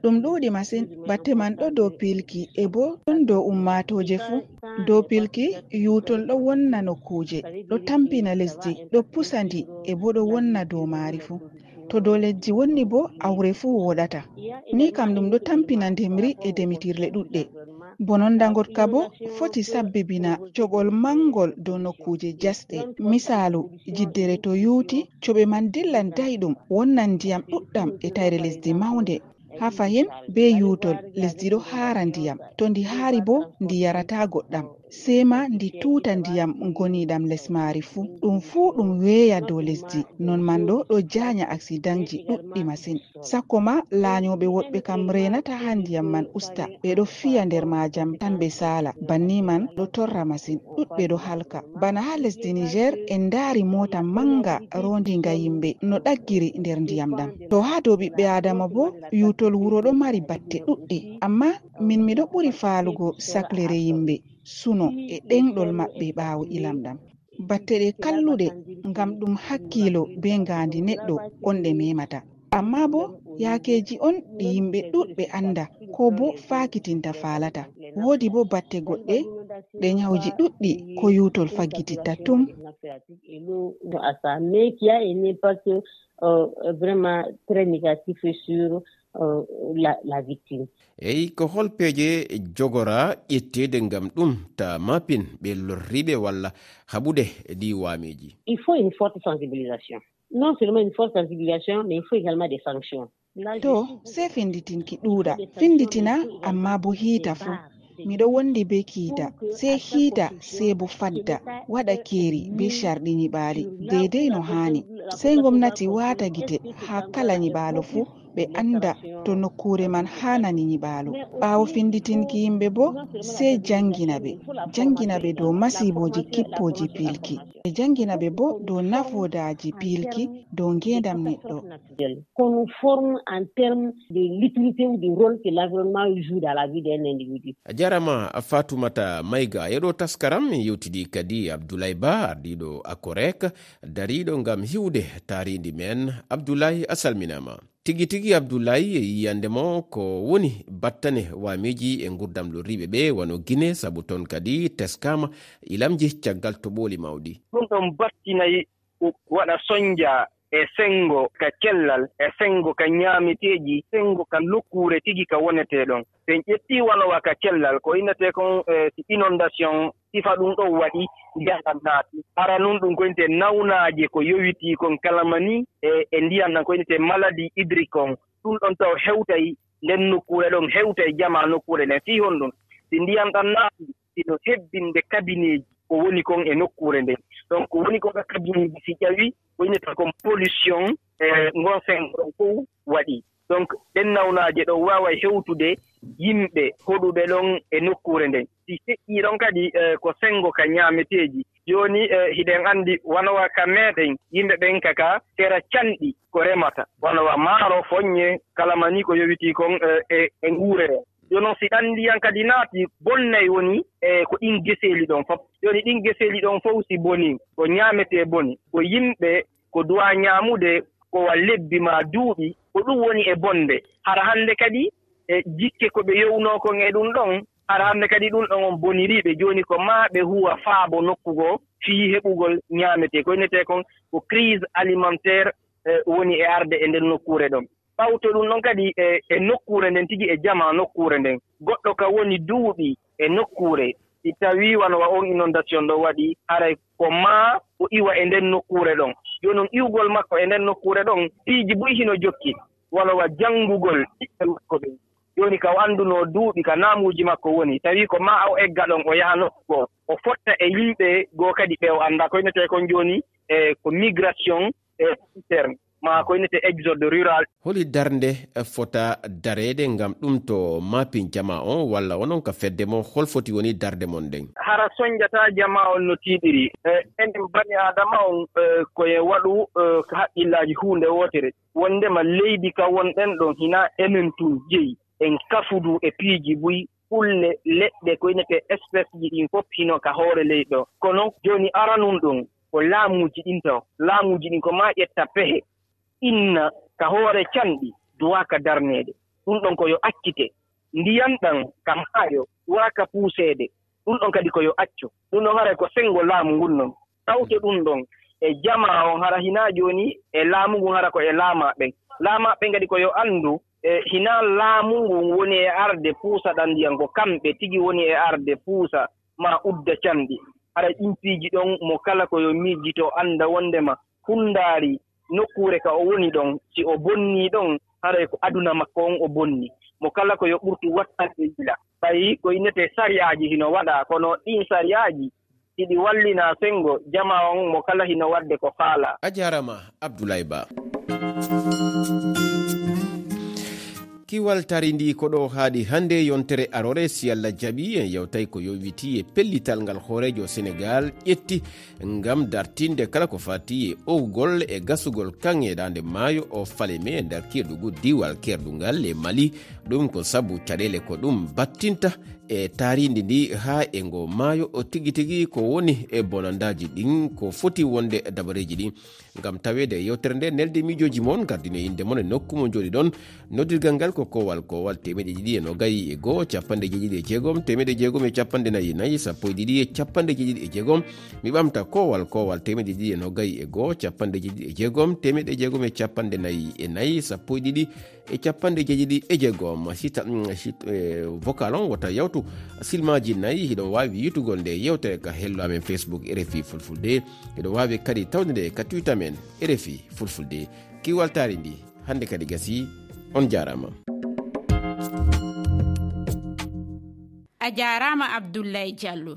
Ɗum ɗuuɗi masin, batte man ɗo dow pilki e bo ɗon dow ummaatooje fuu. Dow pilki, yuutol ɗo wonna nokkuuje, ɗo tampina lesdi, ɗo pusa ndi e bo ɗo wonna dow maari fuu. To dow lesdi wonni bo, awre fuu wooɗata. Ni kam ɗum ɗo tampina ndemri e demitirle ɗuɗɗe. Bononda ngoɗka bo foti sabbibina coɓol manngol dow nokkuuje jasɗe. Misaalu, jiddere to yuuti, coɓe man dillan dayɗum, wonnan ndiyam ɗuɗɗam e tayre lesdi mawnde. Haa fahin, bee yuutol, lesdi ɗo haara ndiyam. To ndi haari bo, ndi yarataa goɗɗam. Sey ma ndi tuuta ndiyam ngoniiɗam les maari fuu. Ɗum fuu ɗum weeya dow lesdi. Non man ɗo, ɗo jaanya aksidanji ɗuɗɗi masin. Sakko ma laanyooɓe woɗɓe kam reenataa haa ndiyam man usta. Ɓe ɗo fiya nder maajam tan ɓe saala. Banni man ɗo torra masin. Ɗuɗɓe ɗo halka. Bana haa lesdi Niger, en ndaari moota manga roondiinga yimɓe no ɗaggiri nder ndiyam ɗam. To haa dow ɓiɓɓe Aadama boo, yuutol wuro ɗo mari batte ɗuɗɗe. Ammaa min miɗo ɓuri faalugo saklere yimɓe, suno e ɗeŋɗol maɓɓe ɓaawo ilam ɗam. Batte ɗe kalluɗe ngam ɗum hakkiilo bee ngaandi neɗɗo on ɗe memata. Ammaa boo, yaakeeji on ɗi yimɓe ɗuɗɓe annda, koo boo faakitinta faalata. Woodi boo batte goɗɗe, ɗe nyawji ɗuɗɗi ko yuutol faggititta tum. Et l'eau a ça, mais qui a un impact, euh, vraiment très négatif sur, euh, la, la victime. Eyi, ko hol peeje jogoraa ƴetteede ngam ɗum ta mappin ɓe lorriiɓe walla haɓude ɗi waameeji? Il faut une forte sensibilisation. Non seulement une forte sensibilisation, mais il faut également des sanctions. To, sey fennditinki ɗuuɗa. Fennditina, ammaa bo hiita fuu. Miɗo wondi be kiita, sey hiita, sey bo fadda, waɗa keeri be carɗi nyiɓaali, deydey no haani. Sey ngomnati waata gite haa kala nyiɓaalo fuu, ɓe annda to nokkuure man haanani nyiɓaalo. Ɓaawo finnditinki yimɓe boo, sey janngina ɓe, janngina ɓe dow masiibooji kippooji piilki. Ɓe janngina ɓe boo dow nafoodaaji piilki dow ngeendam neɗɗo. Qu'on nous forme en termes de l'utilité ou du rôle que l'environnement joue dans la vie d'un individu. A jarama Fatumata Mayga. Yeɗo taskaram min yewtidi kadi Abdoulaye Ba, ardiɗo Akorek, dariɗo ngam hiwde taarindi men. Abdoulaye, a salminama. Tigi tigi Abdoulaye, yiyande mo ko woni battane waamiji e ngurdam lorriɓe ɓe wano Gine, sabu ton kadi teskama ilamji caggal to ɓooli mawɗi. Ɗum ɗon battinay waɗa sonja e senngo ka cellal, e senngo ka ñaameteeji, senngo ka nokkuure tigi ka wonetee ɗon. So en ƴettii wano wa ka cellal, ko innetee kon e si inondation, sifa ɗum ɗon waɗi, ndiyan ɗan naati. Hara nun ɗum ko innetee nawnaaje ko yowitii kon kalamani e e ndiyan ɗan, ko innetee maladie hydrique on. Ɗum ɗon taw hewtay nden nokkuure ɗon, hewtay jamaa nokkuure nden. Fii honɗum? Si ndiyan ɗan naati, hino hebbinde kabineeji ko woni kon e nokkuure nden. Donc ko woni kon ka kabineeji si ƴawi ko innetee kon pollution e ngon senngo ɗon fow waɗi. Donc ɗen nawnaaje ɗon waaway hewtude yimɓe hoɗuɓe ɗon e nokkuure nden. Si feƴƴii ɗon kadi ko senngo ka ñaameteeji. Jooni hiɗen anndi wano wa ka meeɗen yimɓe ɓen ka ka sera canɗi ko remata wano wa maaro, foññe, kalamani ko yowitii kon e e nguurere. Jooni non si ɗan ndiyan kadi naati bonnay woni e ko ɗin geseeli ɗon fof. Jooni ɗin geseeli ɗon fof si bonii ko ñaametee boni, ko yimɓe ko duwaa ñaamude ko wa lebbi maa duuɓi, ko ɗum woni e bonde. Hara hannde kadi e jikke ko ɓe yowunoo kon e ɗum ɗon, hara hannde kadi ɗum ɗon on bonirii ɓe. Jooni ko maa ɓe huwa faabo nokku goo fii heɓugol ñaametee. Ko innetee kon ko crise alimentaire woni e arde e nder nokkuure ɗon. Ɓawto ɗum ɗon kadi e e nokkuure nden tigi e jamaa nokkuure nden. Goɗɗo ka woni duuɓi e nokkuure, si tawii wano wa on inondation ɗon waɗi, haray ko maa o iwa e nden nokkuure ɗon. Jooni non iwgol makko e nden nokkuure ɗon, piiji buy hino jokki, wano wa janngugol ɓiɓɓe makko ɓen. Jooni ka o anndunoo duuɓi ka naamuuji makko woni, tawii ko maa o egga ɗon o yaha nokku goo, o fotta e yimɓe goo kadi ɓe o anndaa. Ko innetee kon jooni e ko migration e interne. Maa ko innetee exode rural. Holi darnde fota dareede ngam ɗum to maapin jamaa on walla onon ka fedde mon, hol foti woni darnde mon nden? Hara sonjataa jamaa on no tiiɗiri. E enen bani aadama on ko en waɗu haqqillaaji huunde wootere. Wonndema leydi ka wonɗen ɗon hinaa enen tun jeyi. En kafu du e piiji buy, kulle, leɗɗe, ko innetee espèce ji ɗin fof hino ka hoore leydi ɗoo. Kono jooni aranun ɗon ko laamuuji ɗin taw. Laamuuji ɗin ko maa ƴetta pehe inna ka hoore canɗi duwaaka darneede. Ɗum ɗon ko yo accite. Ndiyan ɗan ka maayo duwaaka puuseede. Ɗum ɗon kadi ko yo accu. Ɗum ɗon haray ko senngo laamu ngun non. Tawte ɗum ɗon e jamaa on hara hinaa jooni e laamu ngun, hara ko e laamaaɓe ɓen. Laamaaɓe ɓen kadi ko yo anndu e hinaa laamu ngun woni e arde puusa ɗan ndiyan, ko kamɓe tigi woni e arde puusa maa udda canɗi. Haray ɗin piiji ɗon mo kala ko yo miijito annda wonndema hunndaari nokkuure ka o woni ɗon, si o bonnii ɗon, haray ko aduna makko on o bonni. Mo kala ko yo ɓurtu wattande yila. Ɓay ko innetee sariyaaji hino waɗaa, kono ɗin sariyaaji hiɗi wallinaa senngo jamaa on, mo kala hino waɗde ko faalaa. A jaaraama Abdoulaye Ba. Kiwal tari ndi ko ɗo haaɗi hannde. Yontere aroore, si Allah jaɓi, en yewtay ko yowitii e pellital ngal hooreejo Senegaal ƴetti ngam dartinde kala ko faati e owgol e gasugol kaŋŋe daande maayo o Faleme e nder keerɗugu diiwal keerdungal e Mali. Ɗum ko sabu caɗeele ko ɗum battinta e taariindi ndi haa e ngo maayo o tigi tigi, ko woni e bonandaaji ɗin, ko foti wonde dabareeji ɗin. Ngam taweede e yewtere nde, nelde miijooji mon, gardine innde mon e nokku mo njooɗi ɗon. Noddirgal ngal ko koowal koowal teemeɗe ɗiɗi e nogayi e goo capanɗe jeeɗiɗi e jeegom teemeɗe jeegom e capanɗe nayi e nayi sappo e ɗiɗi e capanɗe jeeɗiɗi e jeegom. Mi ɓamta koowal koowal teemeɗe ɗiɗi e nogayi e goo capanɗe jeeɗiɗi e jeegom teemeɗe jeegom e capanɗe nayi e nayi sappo e ɗiɗi e capanɗe jeeɗiɗi e jeegom. Sita vocal on wota yawtu silmaaji nayi. Hiɗon waawi yiitugol nde yewtere ka hello amen Facebook R F I Fulfulde. Hiɗon waawi kadi tawde nde ka Twitter men R F I Fulfulde. Kiwal taari ndi hannde kadi gasi. On jaaraama. A jaaraama Abdoulaye Diallo.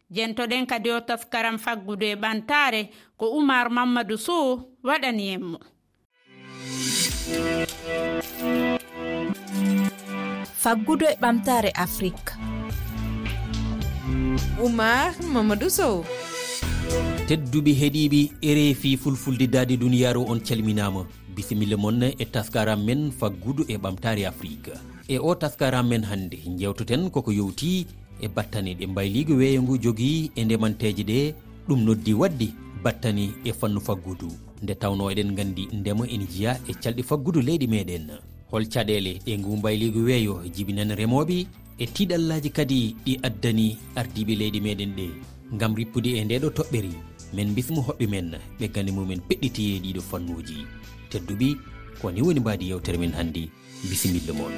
Jentoɗen kadi o taskaram faggudu e ɓamtaare ko Oumar Mamadou Sow waɗani en mo. Faggudu e ɓamtaare Afrik. Oumar Mamadou Sow. Tedduɓe heɗiiɓe R F I Fulfulde daade duniyaaru on calminaama. Bisimilla mon e taskaram men faggudu e ɓamtaare Afrik. E o taskaram men hannde, njewtoten koko yowti e battane ɗe mbayliigu weeyo ngu jogii e ndemanteeje ɗe, ɗum noddi waɗde battane e fannu faggudu. Nde tawnoo eɗen nganndi ndema ene jeyaa e calɗi faggudu leyɗe meɗen. Hol caɗeele ɗe ngu mbayliigu weeyo jibinani remooɓe e tiiɗallaaji kadi ɗi addani ardiiɓe leyɗe meɗen ɗe? Ngam rippude e ndeeɗo toɓɓere, men bismo hoɓɓe men ɓe gane mumen peɗɗiti e ɗiɗo fannuuji. Tedduɓe, ko ni woni mbaadi yewtere men hannde. Bisimilla mon.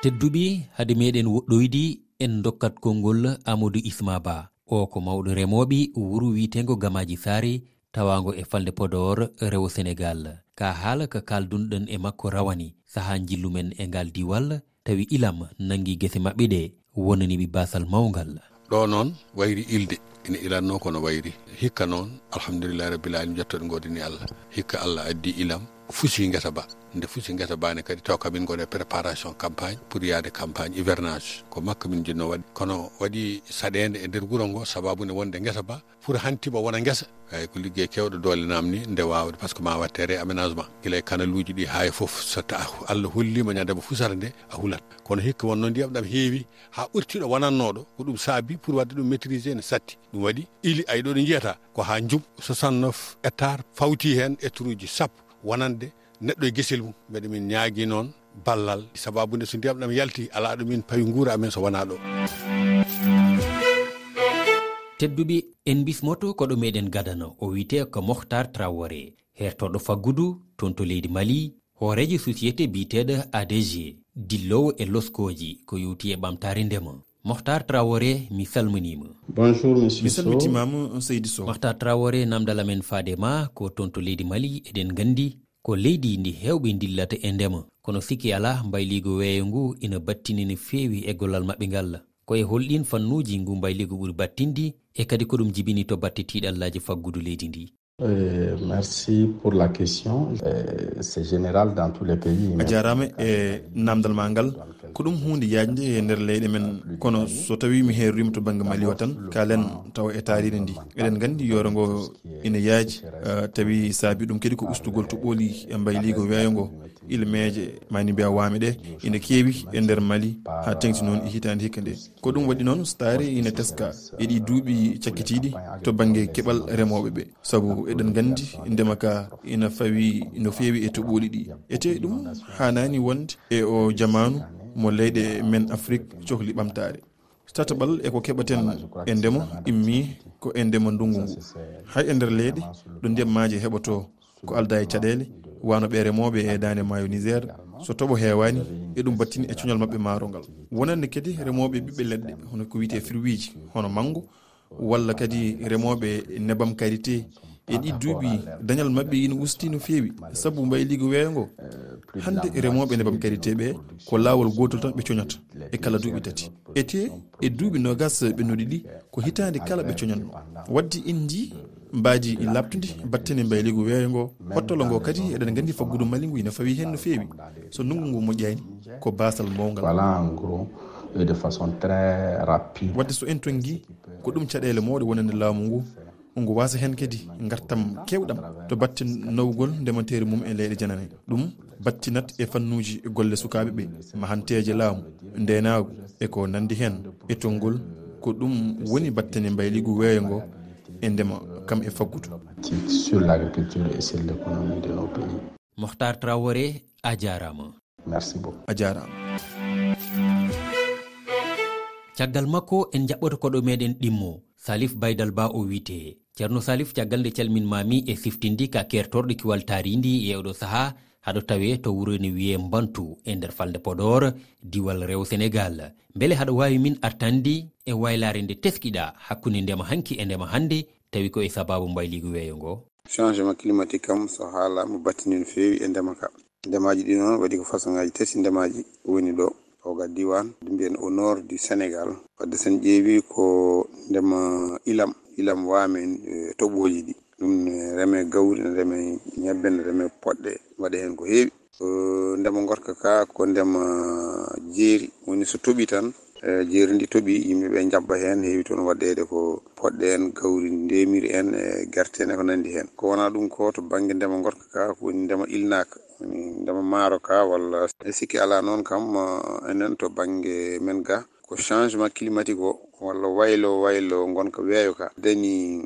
Tedduɓe, hade meɗen woɗɗoyde, en ndokkat konngol Amadou Isma Ba. O ko mawɗo remooɓe wuro wiyeteengo Gamaaji Saare, tawaango e falnde Podor, rewo Senegaal. Ka haala ka kaaldunɗen e makko rawani, sahaa njillu men e ngal diiwal, tawi ilam nanngi gese maɓɓe ɗe, wonani ɓe baasal mawngal. Ɗo noon wayri ilde, ina ilatnoo kono wayri. Hikka noon, alhamdulillahi rabbil alamin, jettoɗen ngoodani Allah. Hikka Allah addi ilam, fusi ngesa ba. Nde fusi ngesa ba ne kadi, taw kamin ngoni e préparation campagne pour yaade campagne hivernage. Ko makko min jinnoo waɗde. Kono waɗi saɗeende e nder wuro ngo, sababu nde wonde ngesa ba, pour hanti ba wona ngesa. Eyi, ko liggey keewɗo doole namni nde waawde, par ce que ma watte réaménagement. Gila e kanaluuji ɗi haa e fof, so ta-, Allah holliima ñande mo fusata nde, a hulat. Kono hikka wonno ndiyam ɗam heewi haa ɓurti ɗo wonannoo ɗo, ko ɗum saabi pour waɗde ɗum maîtriser ne satti. Ɗum waɗi ili ay ɗo ɗo njiyata ko haa njum soixante-neuf hectares fawti heen hectareji sappo wonande neɗɗo e gesel mum. Mbeɗa min ñaagi noon ballal, sababu nde so ndiyam ɗam yalti, alaa ɗo min pawi nguura amen so wonaa ɗo. Tedduɓe, en bismoto koɗo meɗen gadana, o wiyetee ko Mohtar Traoré, hertorɗo faggudu toon to leydi Mali, hooreejo société biyeteeɗo A D G, dilloowo e loskooji ko yowti e ɓamtaare ndema. Mohtar Traoré, mi salminiima. Bonjour, monsieur Mi Sow. Salmitimaama, Seydi Sow. Mohtar Traoré, namdal amen faade ma ko toon to leydi Mali, eɗen nganndi ko leydi ndi heewɓe ndillata e ndema. Kono sikki alaa, mbayliigu weeyo ngu ina battini no feewi e gollal maɓɓe ngal. Ko e hol ɗiin fannuuji ngu mbayliigu ɓuri battinde, e kadi ko ɗum jibini to batte tiiɗallaaji faggudu leydi ndi? Euh, merci pour la question. Euh, c'est général dans tous les pays, A mais jaaraama e namdal ma ngal. Ko ɗum huunde yaajnde e nder leyɗe men, kono so tawi mi heeroriima to bannge Mali o tan, kaalen tawa e taariindi ndi. Eɗen nganndi yooro ngo ina yaaji, eh, tawi saabi ɗum kadi ko ustugol to ɓooli e mbayliigu weeyo ngo, ilmeeje, maa ni mbiya waame ɗe, ina keewi e nder Mali, haa teŋti noon e hitaande hikka nde. Ko ɗum waɗi noon, staari ina teska e ɗi duuɓi cakkitiiɗi to bannge keɓal remooɓe ɓe. Sabu eɗen nganndi ndema ka ina fawi no feewi e toɓooli ɗi. Etee ɗum haanaani wonde e o jamaanu mo leyɗe men Afrik cohli ɓamtaare. Tataɓal e ko keɓaten e ndema immii ko e ndema ndunngu ngu. Hay e nder leyɗe ɗo ndiyam maaje heɓotoo ko aldaa e caɗeele, wano ɓe remooɓe e daande maayo Niger, so toɓo heewaani, e ɗum battini e coñal maɓɓe maaro ngal. Wonande kadi remooɓe ɓiɓɓe leɗɗe, hono ko wiyetee firwiiji, hono manngo, walla kadi remooɓe nebam karité, e ɗi duuɓi dañal maɓɓe ina usti no feewi, sabu mbayliigu weeyo ngo. Hannde remooɓe nebam karité ɓe, ko laawol gootol tan ɓe coñata e kala duuɓi tati. Etee e duuɓi noogas ɓennuɗi ɗi, ko hitaande kala ɓe coñatno. Wadde en njii mbaadi laaɓtundi battane mbayliigu weeyo ngo, hottolo ngo kadi eɗen nganndi faggudu Mali ngu ina fawi heen no feewi. So ndunngu ngu moƴƴaani, ko baasal mawngal. Voilà, en gros, et de façon très rapide. Wadde so en tonngii, ko ɗum caɗeele mawɗe wonande laamu ngu, ngu waasa heen kadi ngartam keewɗam to batte nawgol ndemanteeri mum e leyɗe janane. Ɗum battinat e fannuuji golle sukaaɓe ɓe, mahanteeje laamu, ndeenaagu, e ko nanndi heen, e tonngol. Ko ɗum woni battane mbayliigu weeyo ngo e ndema kam e faggudu. Sur l'agriculture et sur l'économie de nos pays. Mohtar Traoré, a jaaraama. Merci beaucoup. A jaaraama. Caggal makko, en njaɓɓoto koɗo meɗen ɗimmo, Salif Baydal Ba o wiyetee. Ceerno Salif, caggal nde calmin maami e siftindi ka keertorɗo kiwal taarindi e oɗo sahaa, haɗo tawee to wuro ne wiyee Mbantu e nder falnde Podor, diwal rewo Senegaal. Mbele haɗo waawi min artandi e waylaare nde teskiɗa hakkunde ndema hanki e ndema hannde, tawi ko e sababu mbayliigu weeyo ngo? Changement climatique kam, so haalaama, battini no feewi e ndema ka. Ndemaaji ɗi noon waɗi ko façon ngaaji tati ndemaaji woni ɗo. Oga diwan, mbiyen au nord du Sénégal. Wadde sen ƴeewi ko ndema ilam, ilam waamen, eh, toɓooji ɗi. Ɗum ne reme gawri, ne reme ñebbe, ne reme poɗɗe, waɗe heen ko heewi. Eh, ndema ngorka ka ko ndema jeeri, woni so toɓi tan, eh, jeeri ndi toɓi, yimɓe ɓe njabba heen, heewi toon waɗeede ko poɗɗe en, gawri, ndeemiri en, e gerte en, e ko nanndi heen. Ko wonaa ɗum ko to bannge ndema ngorka ka, ko woni ndema ilnaaka. Woni ndema maaro ka, walla e sikki alaa noon kam, eh, enen to bannge men ga, ko changement climatique o, walla waylo, waylo ngonka weeyo ka. Dani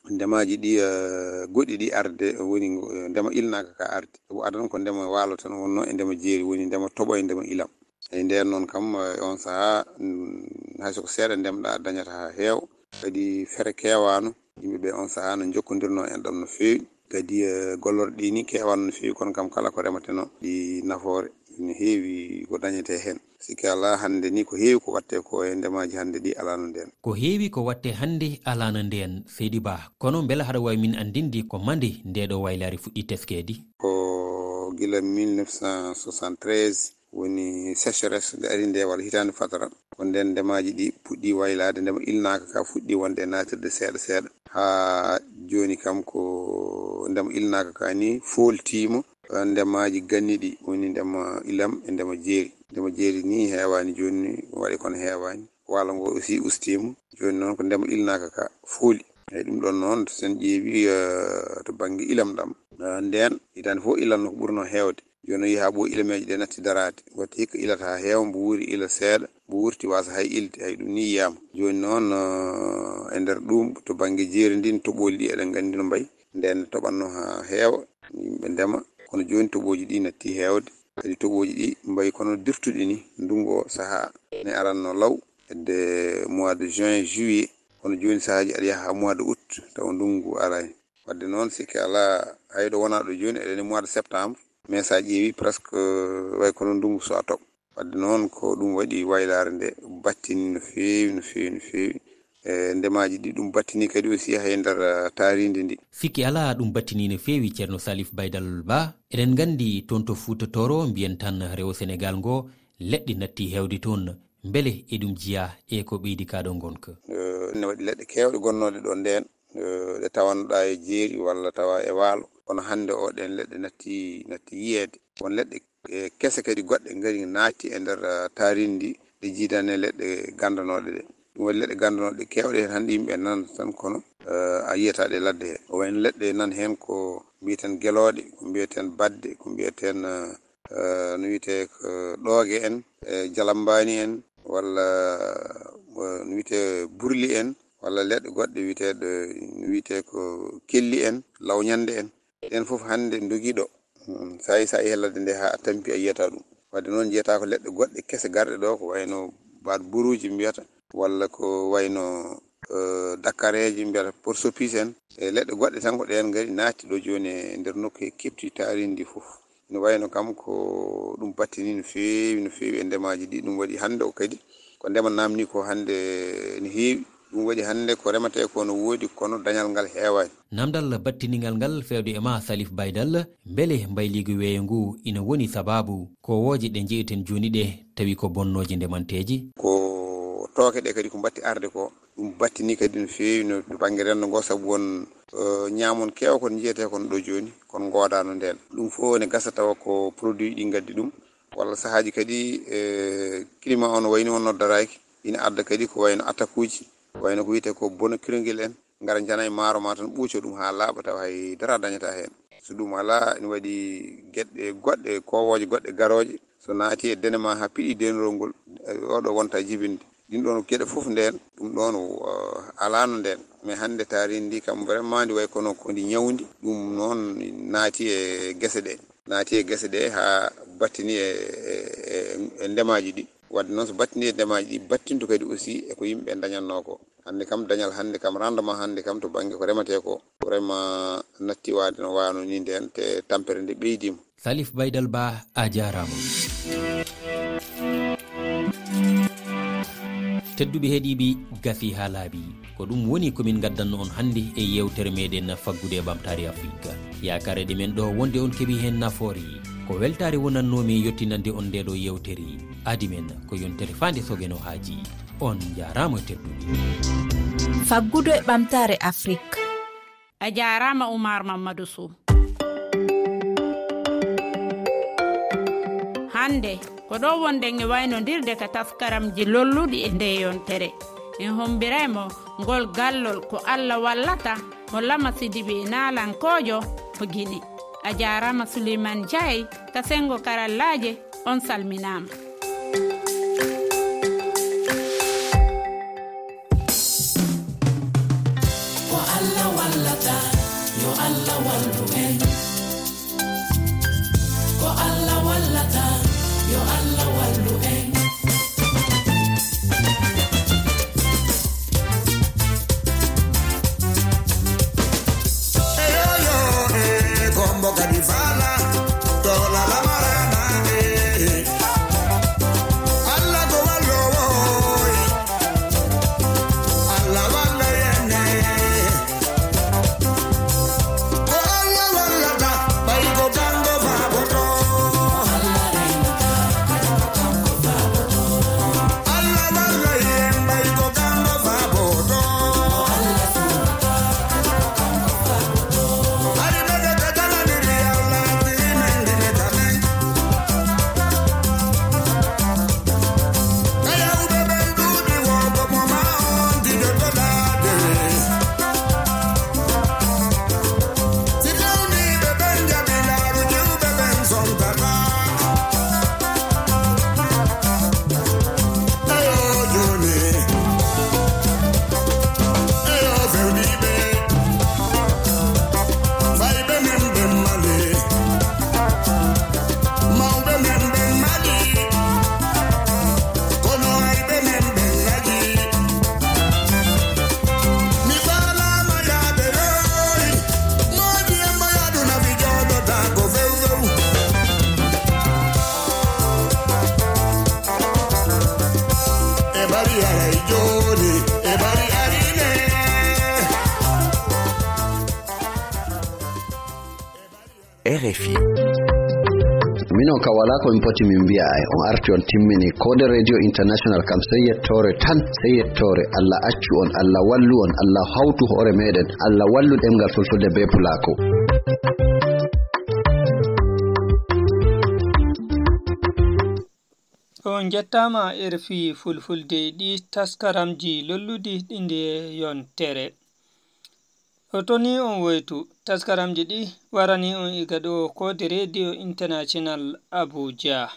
ndemaaji ɗi, eh, goɗɗi ɗi arde, woni, eh, ndema ilnaaka ka arde. Sabu adan ko ndema waalo tan wonno e ndema jeeri, woni ndema toɓo e ndema ilam. E ndeen noon kam, eh, on sahaa, mm, hay so ko seeɗa ndemɗa dañata haa heew. Kadi fere keewaano, yimɓe ɓe on sahaa no njokkondirno en ɗam no feewi. Kadi, eh, gollorɗe ɗi ni keewaano no feewi, kono kam kala ko remateno ɗi nafoore no heewi ko dañete heen. Sikki alaa hannde ni ko heewi ko watte ko e ndemaaji hannde ɗi alaano ndeen. Ko heewi ko watte hannde alaano ndeen, Seydi Ba. Kono mbela haɗa waawi min anndinde ko mande ndeɗo waylaare fuɗɗi teskeede? Ko gila mille neuf cent soixante-treize woni sécheresse nde ari nde, walla hitaande fatara. Ko nden ndemaaji ɗi puɗɗi waylaade, ndema ilnaaka ka fuɗɗi wonde e naatirde seeɗa seeɗa. Haa jooni kam ko ndema ilnaaka ka ni fooltiima, eh, ndemaaji ganni ɗi, woni ndema ilam e ndema jeeri. Ndema jeeri ni heewaani jooni, waɗi kono heewaani. Waalo ngo aussi ustiima. Jooni noon ko ndema ilnaaka ka fooli. Eyi, ɗum ɗon noon, so en ƴeewi, eh, to bannge ilam ɗam, eh, ndeen hitaande fof ilam no ko ɓurno heewde. Jooni o yiyaa ɓo ilameeji ɗe natti daraade. Watti hikka ilata haa heewa, mbo wuuri ila seeɗa, mbo wurti waasa hay ilde, hay ɗum ni yiyaama. Jooni noon, eh, e nder ɗum, to bannge jeeri ndin, toɓooli ɗi eɗen nganndi no mbayi. Ndeen ne toɓatno haa heewa, yimɓe ndema. Kono jooni toɓooji ɗi natti heewde. Kadi toɓooji ɗi mbayi kono dirtuɗi ni. Ndunngu o sahaa ne aranno law hedde mois de juin, juillet. Kono jooni sahaaji aɗa yaha haa mois de août, tawa ndunngu araani. Wadde noon, sikke alaa, hay ɗo wonaa ɗo jooni, eɗen e mois de septembre, mais so a ƴeewi presque, eh, way kono ndunngu so a toɓ. Wadde noon, ko ɗum waɗi waylaare nde battini no feewi, no feewi, no feewi. E ndemaaji ɗi ɗum battini kadi aussi hay nder, eh, taarindi ndi. Sikke alaa, ɗum battini no feewi, Ceerno Salif Baydal Ba. Eɗen nganndi toon to Fuuta Tooro, mbiyen tan rewo Senegaal ngo, leɗɗe natti heewde toon. Mbele eɗum jiyaa e ko ɓeydi kaa ɗo ngonka? Eh, ene waɗi leɗɗe keewɗe gonnooɗe ɗo ndeen, eh, ɗe tawanoɗaa e jeeri walla tawa e waalo. Kono hannde o, ɗeen leɗɗe natti, natti yiyeede. Won leɗɗe, eh, kese kadi goɗɗe ngari naatti e nder, eh, taarindi ndi, ɗe jiidaani e leɗɗe ganndanooɗe ɗe. Ɗum waɗi leɗɗe ganndanooɗe keewɗe heen hannde yimɓe nanata tan, kono, eh, a yiyata ɗe ladde he. O wayno leɗɗe nan heen ko mbiyeten gelooɗe, ko mbiyeten baɗde, ko mbiyeten, eh, eh, no wiyetee ko ɗooge en, e jalambaani en, walla, eh, no wiyetee burli en, walla leɗɗe goɗɗe wiyeteeɗe, no wiyetee ko kelli en, lawñannde en. Ɗeen fof hannde ndogii ɗo. Hmm, so a yii, so a yii ladde nde haa a tampi, a yiyata ɗum. Wadde noon, njiyataa ko leɗɗe goɗɗe kese garɗe ɗo, ko wayno baat buruuji mbiyata, walla ko wayno, eh, dakkareeji mbiyata, porsopis en. E leɗɗe goɗɗe tan ko ɗeen ngari naatti ɗo jooni e nder nokku he keɓti taarindi ndi fof. No wayno kam ko ɗum battini no feewi, no feewi e ndemaaji ɗi. Ɗum waɗi hannde o kadi ko ndema naamni ko hannde no heewi. Ɗum waɗi hannde ko remetee ko no woodi, kono dañal ngal heewaani. Namdal battiningal ngal feewde e ma, Salif Baydal, mbele mbayliigu weeyo ngu ina woni sabaabu kowooje ɗe njeyten jooni ɗe tawi ko bonnooje ndemanteeje? Ko tooke ɗe kadi ko mbatti arde ko, ɗum battini kadi no feewi no to bannge renndo ngo, sabu won, eh, ñaamon keewa kon njiyetee kon ɗo jooni, kon ngoodaano ndeen. Ɗum fof ne gasa tawa ko produit ɗi ngaddi ɗum, walla sahaaji kadi, eh, climat on wayni on noddaraaki, ina adda kadi ko wayno attaque uji, wayno ko wiyetee ko bono kirogel en, ngara njana e maaro ma tan, ɓuuco ɗum haa laaɓa, tawa hay dara dañataa heen. So ɗum alaa, ina waɗi geɗe goɗɗe, kowooje goɗɗe garooje, so naati e dene ma haa piɗi deenorol ngol, eh, oɗo wonta jibinde. Ɗin ɗoon geɗe fof ndeen, ɗum ɗoon, eh, alaano ndeen. Mais hannde taarindi ndi kam vraiment ndi way kono ko ndi ñawndi. Ɗum noon naati e gese ɗe. Naati e gese ɗe haa battini e, e, e, e ndemaaji ɗi. Wadde noon so battini e ndemaaji ɗi, battintu kadi aussi e ko yimɓe ndañatnoo ko. Hannde kam dañal, hannde kam rendement, hannde kam to bannge ko remetee ko, vraiment natti waade no waano ni ndeen, te tampere nde ɓeydiima. Salif Baydal Ba, a jaaraama. Tedduɓe heɗiiɓe, gasi haa laaɓi. Ko ɗum woni ko min ngaddanno on hannde e yeewtere meɗen faggude e ɓamtaare Afirka. Yaakareeɗe men ɗo wonde on keɓi heen nafoore. Ko weltaare wonannoomi yottinande on ndeeɗo yeewtere. Aadi men ko yontere faande sogeno haaji. On njaaraama tedduɓe. Faggudu e ɓamtaare Afirka. A jaaraama Umar Mamadou Sow. Hannde, ko ɗo wonɗen e waynondirde ka taskaramji lolluɗi e nde yontere. En hombiray mo ngol gallol ko Alla wallata mo Lama Sidibe naalankoojo mo Gine. A jaaraama Suleiman Jay ka sengo karallaaje, on salminaama. Ko Alla wallata, yo Alla wallu en. Ko Alla wallata, yo Alla wallu en. Eyo, yo, e, kombo kadi fala, to la la marana, e. Alla ko wallo woy. Alla walla yenne. Ko Alla wallata, ɓay ko kanko faaboto. Alla walla yen, ɓay ko kanko faaboto. Hari ɓe ɓe ɓe tananiri Alla, tiri men dine kamen. Ka yawɓe ɓen ɗuuɗi wo, ko mo ma on dido to daade. Si tawniiɓe ɓen jaɓi laaru jiwɓe ɓen sontata. Eyo jooni. Eyo fewniiɓe. Fayɓe men ɓen mali. Mawɓe men ɓen mali. Kono ayɓe men ɓen ngaji. Mi faalaama yaade yoy. Moodi e mo yaadu nafi jooɗotaako few few. E bari aray jooni, e bari arine. R F I. Minon ka wala ko min poti min mbiya ay. On arti on timmini. Koode Radio International kam sey yettoore tan, sey yettoore. Allah accu on, Allah wallu on, Allah hawtu hoore meɗen, Allah wallu ɗemngal fulfulde be pulako. On njettaama R F I Fulfulde e ɗi taskaramji lolluɗi ɗi nde yontere. O toni on woytu, taskaramji ɗi warani on iga ɗo Koode Radio International Abuja.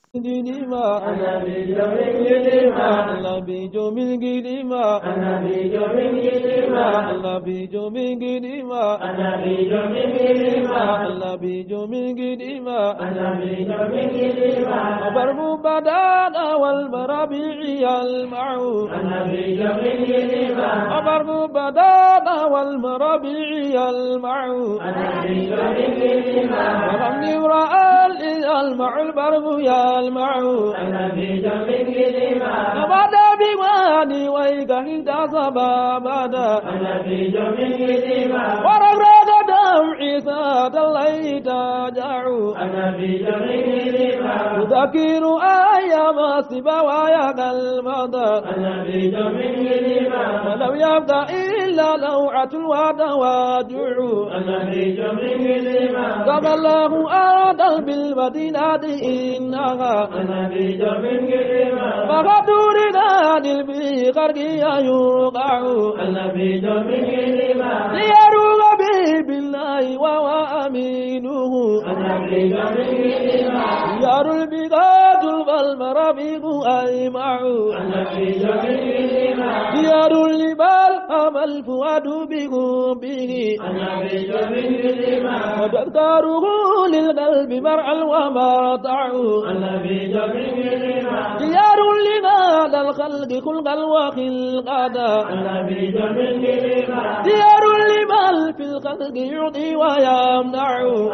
Giɗima, Annabiijo min giɗima, Annabiijo min giɗima, Annabiijo min giɗima, Annabiijo min giɗima, Annabiijo min giɗima, Annabiijo min giɗima, Annabiijo min giɗima. Abargu badana wal marabi'i yalma'u. Annabiijo min giɗima. Abargu badana wal marabi'i yalma'u. Annabiijo min giɗima. Walam yura al yalma'u al bargu yalma'u. Annabiijo min giɗima. Abada bimani wayga hinta sababada. Annabiijo min giɗima. Waragraga dam Isa dallaita ja'u. Annabiijo min giɗima. Tudakiru ayyama sibawa ya galmada. Annabiijo min giɗima. Walam yabqa illa law'atul wada wa ju'u. Annabiijo min giɗima. Kamallahu adal bil madinati innaha. Annabiijo min giɗima. Magadurina dil bi gargiya yurqa'u. Annabiijo min giɗima. Liyaruga bi billahi wa wa aminuhu. Annabiijo min giɗima. Yarul bigatul bal marabigu ayma'u. Annabiijo min giɗima. Yarul libal amal fuadu bigu bihi. Annabiijo min giɗima. Wa tadkaruhu lil qalbi mar'al wa marta'u. Annabiijo min giɗima. Yarul lina dal khalqi khulqal wa khilqata. Annabiijo min giɗima. Yarul limal fil الخلق يعطي ويمنع.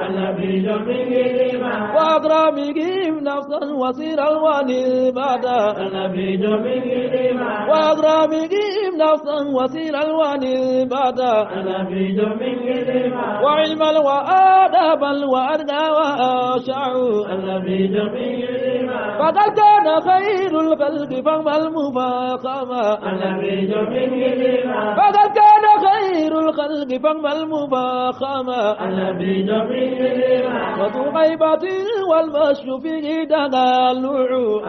النبي جميل الإيمان. وأكرمهم نفسا وسرا ونسبة. النبي جميل الإيمان. وأكرمهم نفسا وسرا ونسبة. النبي جميل الإيمان. وعلما وأدبا وأدنى وأشع. النبي جميل الإيمان. فقد كان خير الخلق فهم المفاخرة. النبي جميل الإيمان. فقد كان خير الخلق فهم المفاخرة. النبي جميل الإيمان. وذو هيبة والبشر فيه تدلع.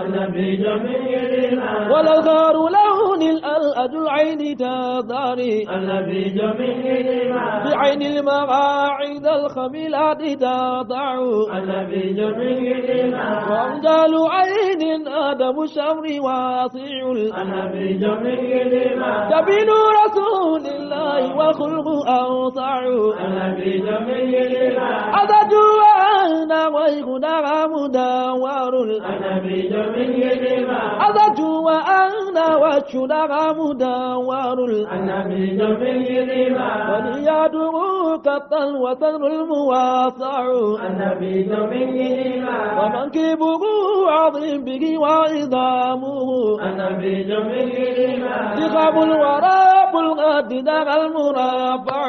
النبي جميل الإيمان. والأزهار لون الأرأج العين تزدري. النبي جميل الإيمان. بعين المواعظ الخميلات تضع. النبي جميل الإيمان. وأمجال عين آدم الشمر واسع. النبي جميل الإيمان. جبين رسول الله والخلق أوسع. النبي جميل الإيمان. أزج وأنا وجهنا مدور. النبي جميل الإيمان. أزج وأنا وجهنا مدور. النبي جميل الإيمان. بنياته كالطل وصدر الموسع. النبي جميل الإيمان. ومنكبه عظيم به وعظامه. النبي جميل الإيمان. ذئاب الورى بالغد دغى المربع.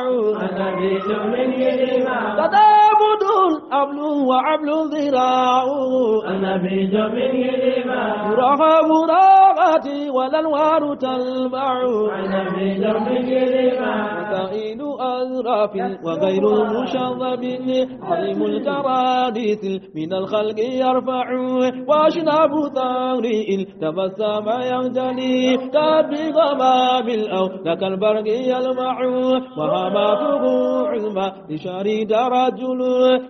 النبي جميل الإيمان. تتابد الحبل وحبل ذراعه. النبي جميل الإيمان. تراها مراغتي والأنوار تلمع. النبي جميل الإيمان. وسائل أزراف وغير مشرب. عظيم الكراديس من الخلق يرفع. وأشناب ثغر إن تبسم ينجلي. كأبي غمام أو لك البرق يلمع. وهاماته عظمى لشهر ترجل.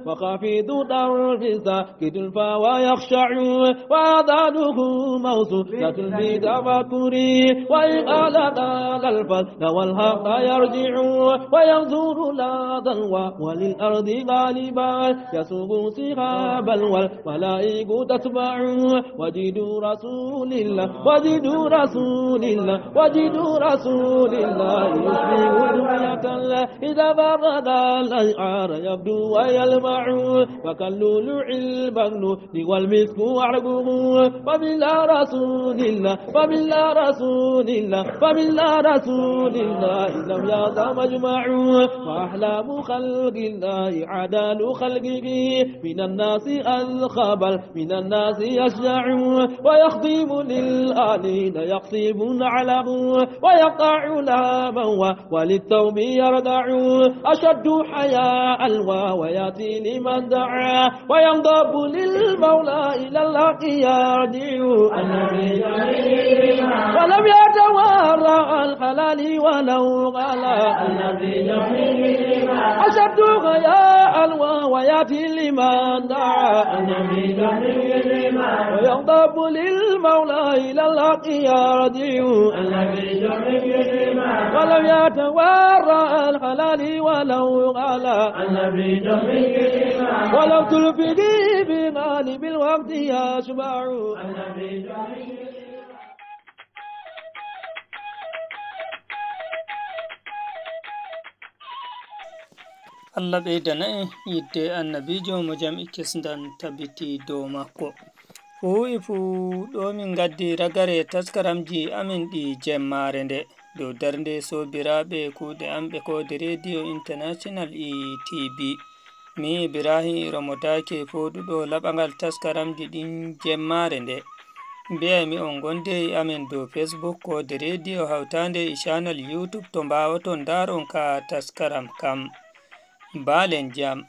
وخفيض طرف ساكت فهو يخشع. وأذانه موصولة بتفكر. وإن ألقى الفضل والحق يرجع. وينظر لا تلوى وللأرض غالبا. يسوق سحابا والملائك تتبع. وجد رسول الله، وجد رسول الله، وجد رسول الله يشبه دنيا الله. إذا فرد الأشعار يبدو ويلمع. وكاللؤلؤ المكنون والمسك عرقه. فبالله رسول الله، فبالله رسول الله، فبالله رسول الله لم يزل مجمع. وأحلام خلق الله عدل خلقه. من الناس أسخى بل من الناس يشجع. ويخدم للآلين يقسم نعله. ويقطع لحما وللثوب يردع. أشد حياء وهو يأتي لمن دعا. وينضب للمولى إلى الحق يرجع. النبي جميل الإيمان. ولم يتورع عن الحلال ولو غلا. النبي جميل الإيمان. أشد حياء وهو يأتي لمن دعا. النبي جميل الإيمان. وينضب للمولى إلى الحق يرجع. النبي جميل الإيمان. ولم يتورع عن الحلال ولو غلا. النبي جميل الإيمان. ولم تلفه بغالب الوقت يشبع. النبي جميل الإيمان. Allah ɓeydana en yidde annabiijo mo jam e kisndam tabiti dow makko. Fuu e fuu, ɗo min ngaddi ragare taskaramji amin ɗi jemmaare nde. Dow darnde soobiraaɓe kuuɗe am ɓe koode Radio International e T V. Mi Ibrahim Romodake fooɗuɗo laɓangal taskaramji ɗin jemmaare nde. Mbiyaymi on gonde e amen dow Facebook koode Radio hawtaande e channel YouTube to mbaawoton ndaaron ka taskaram kam. Mbaalen jam.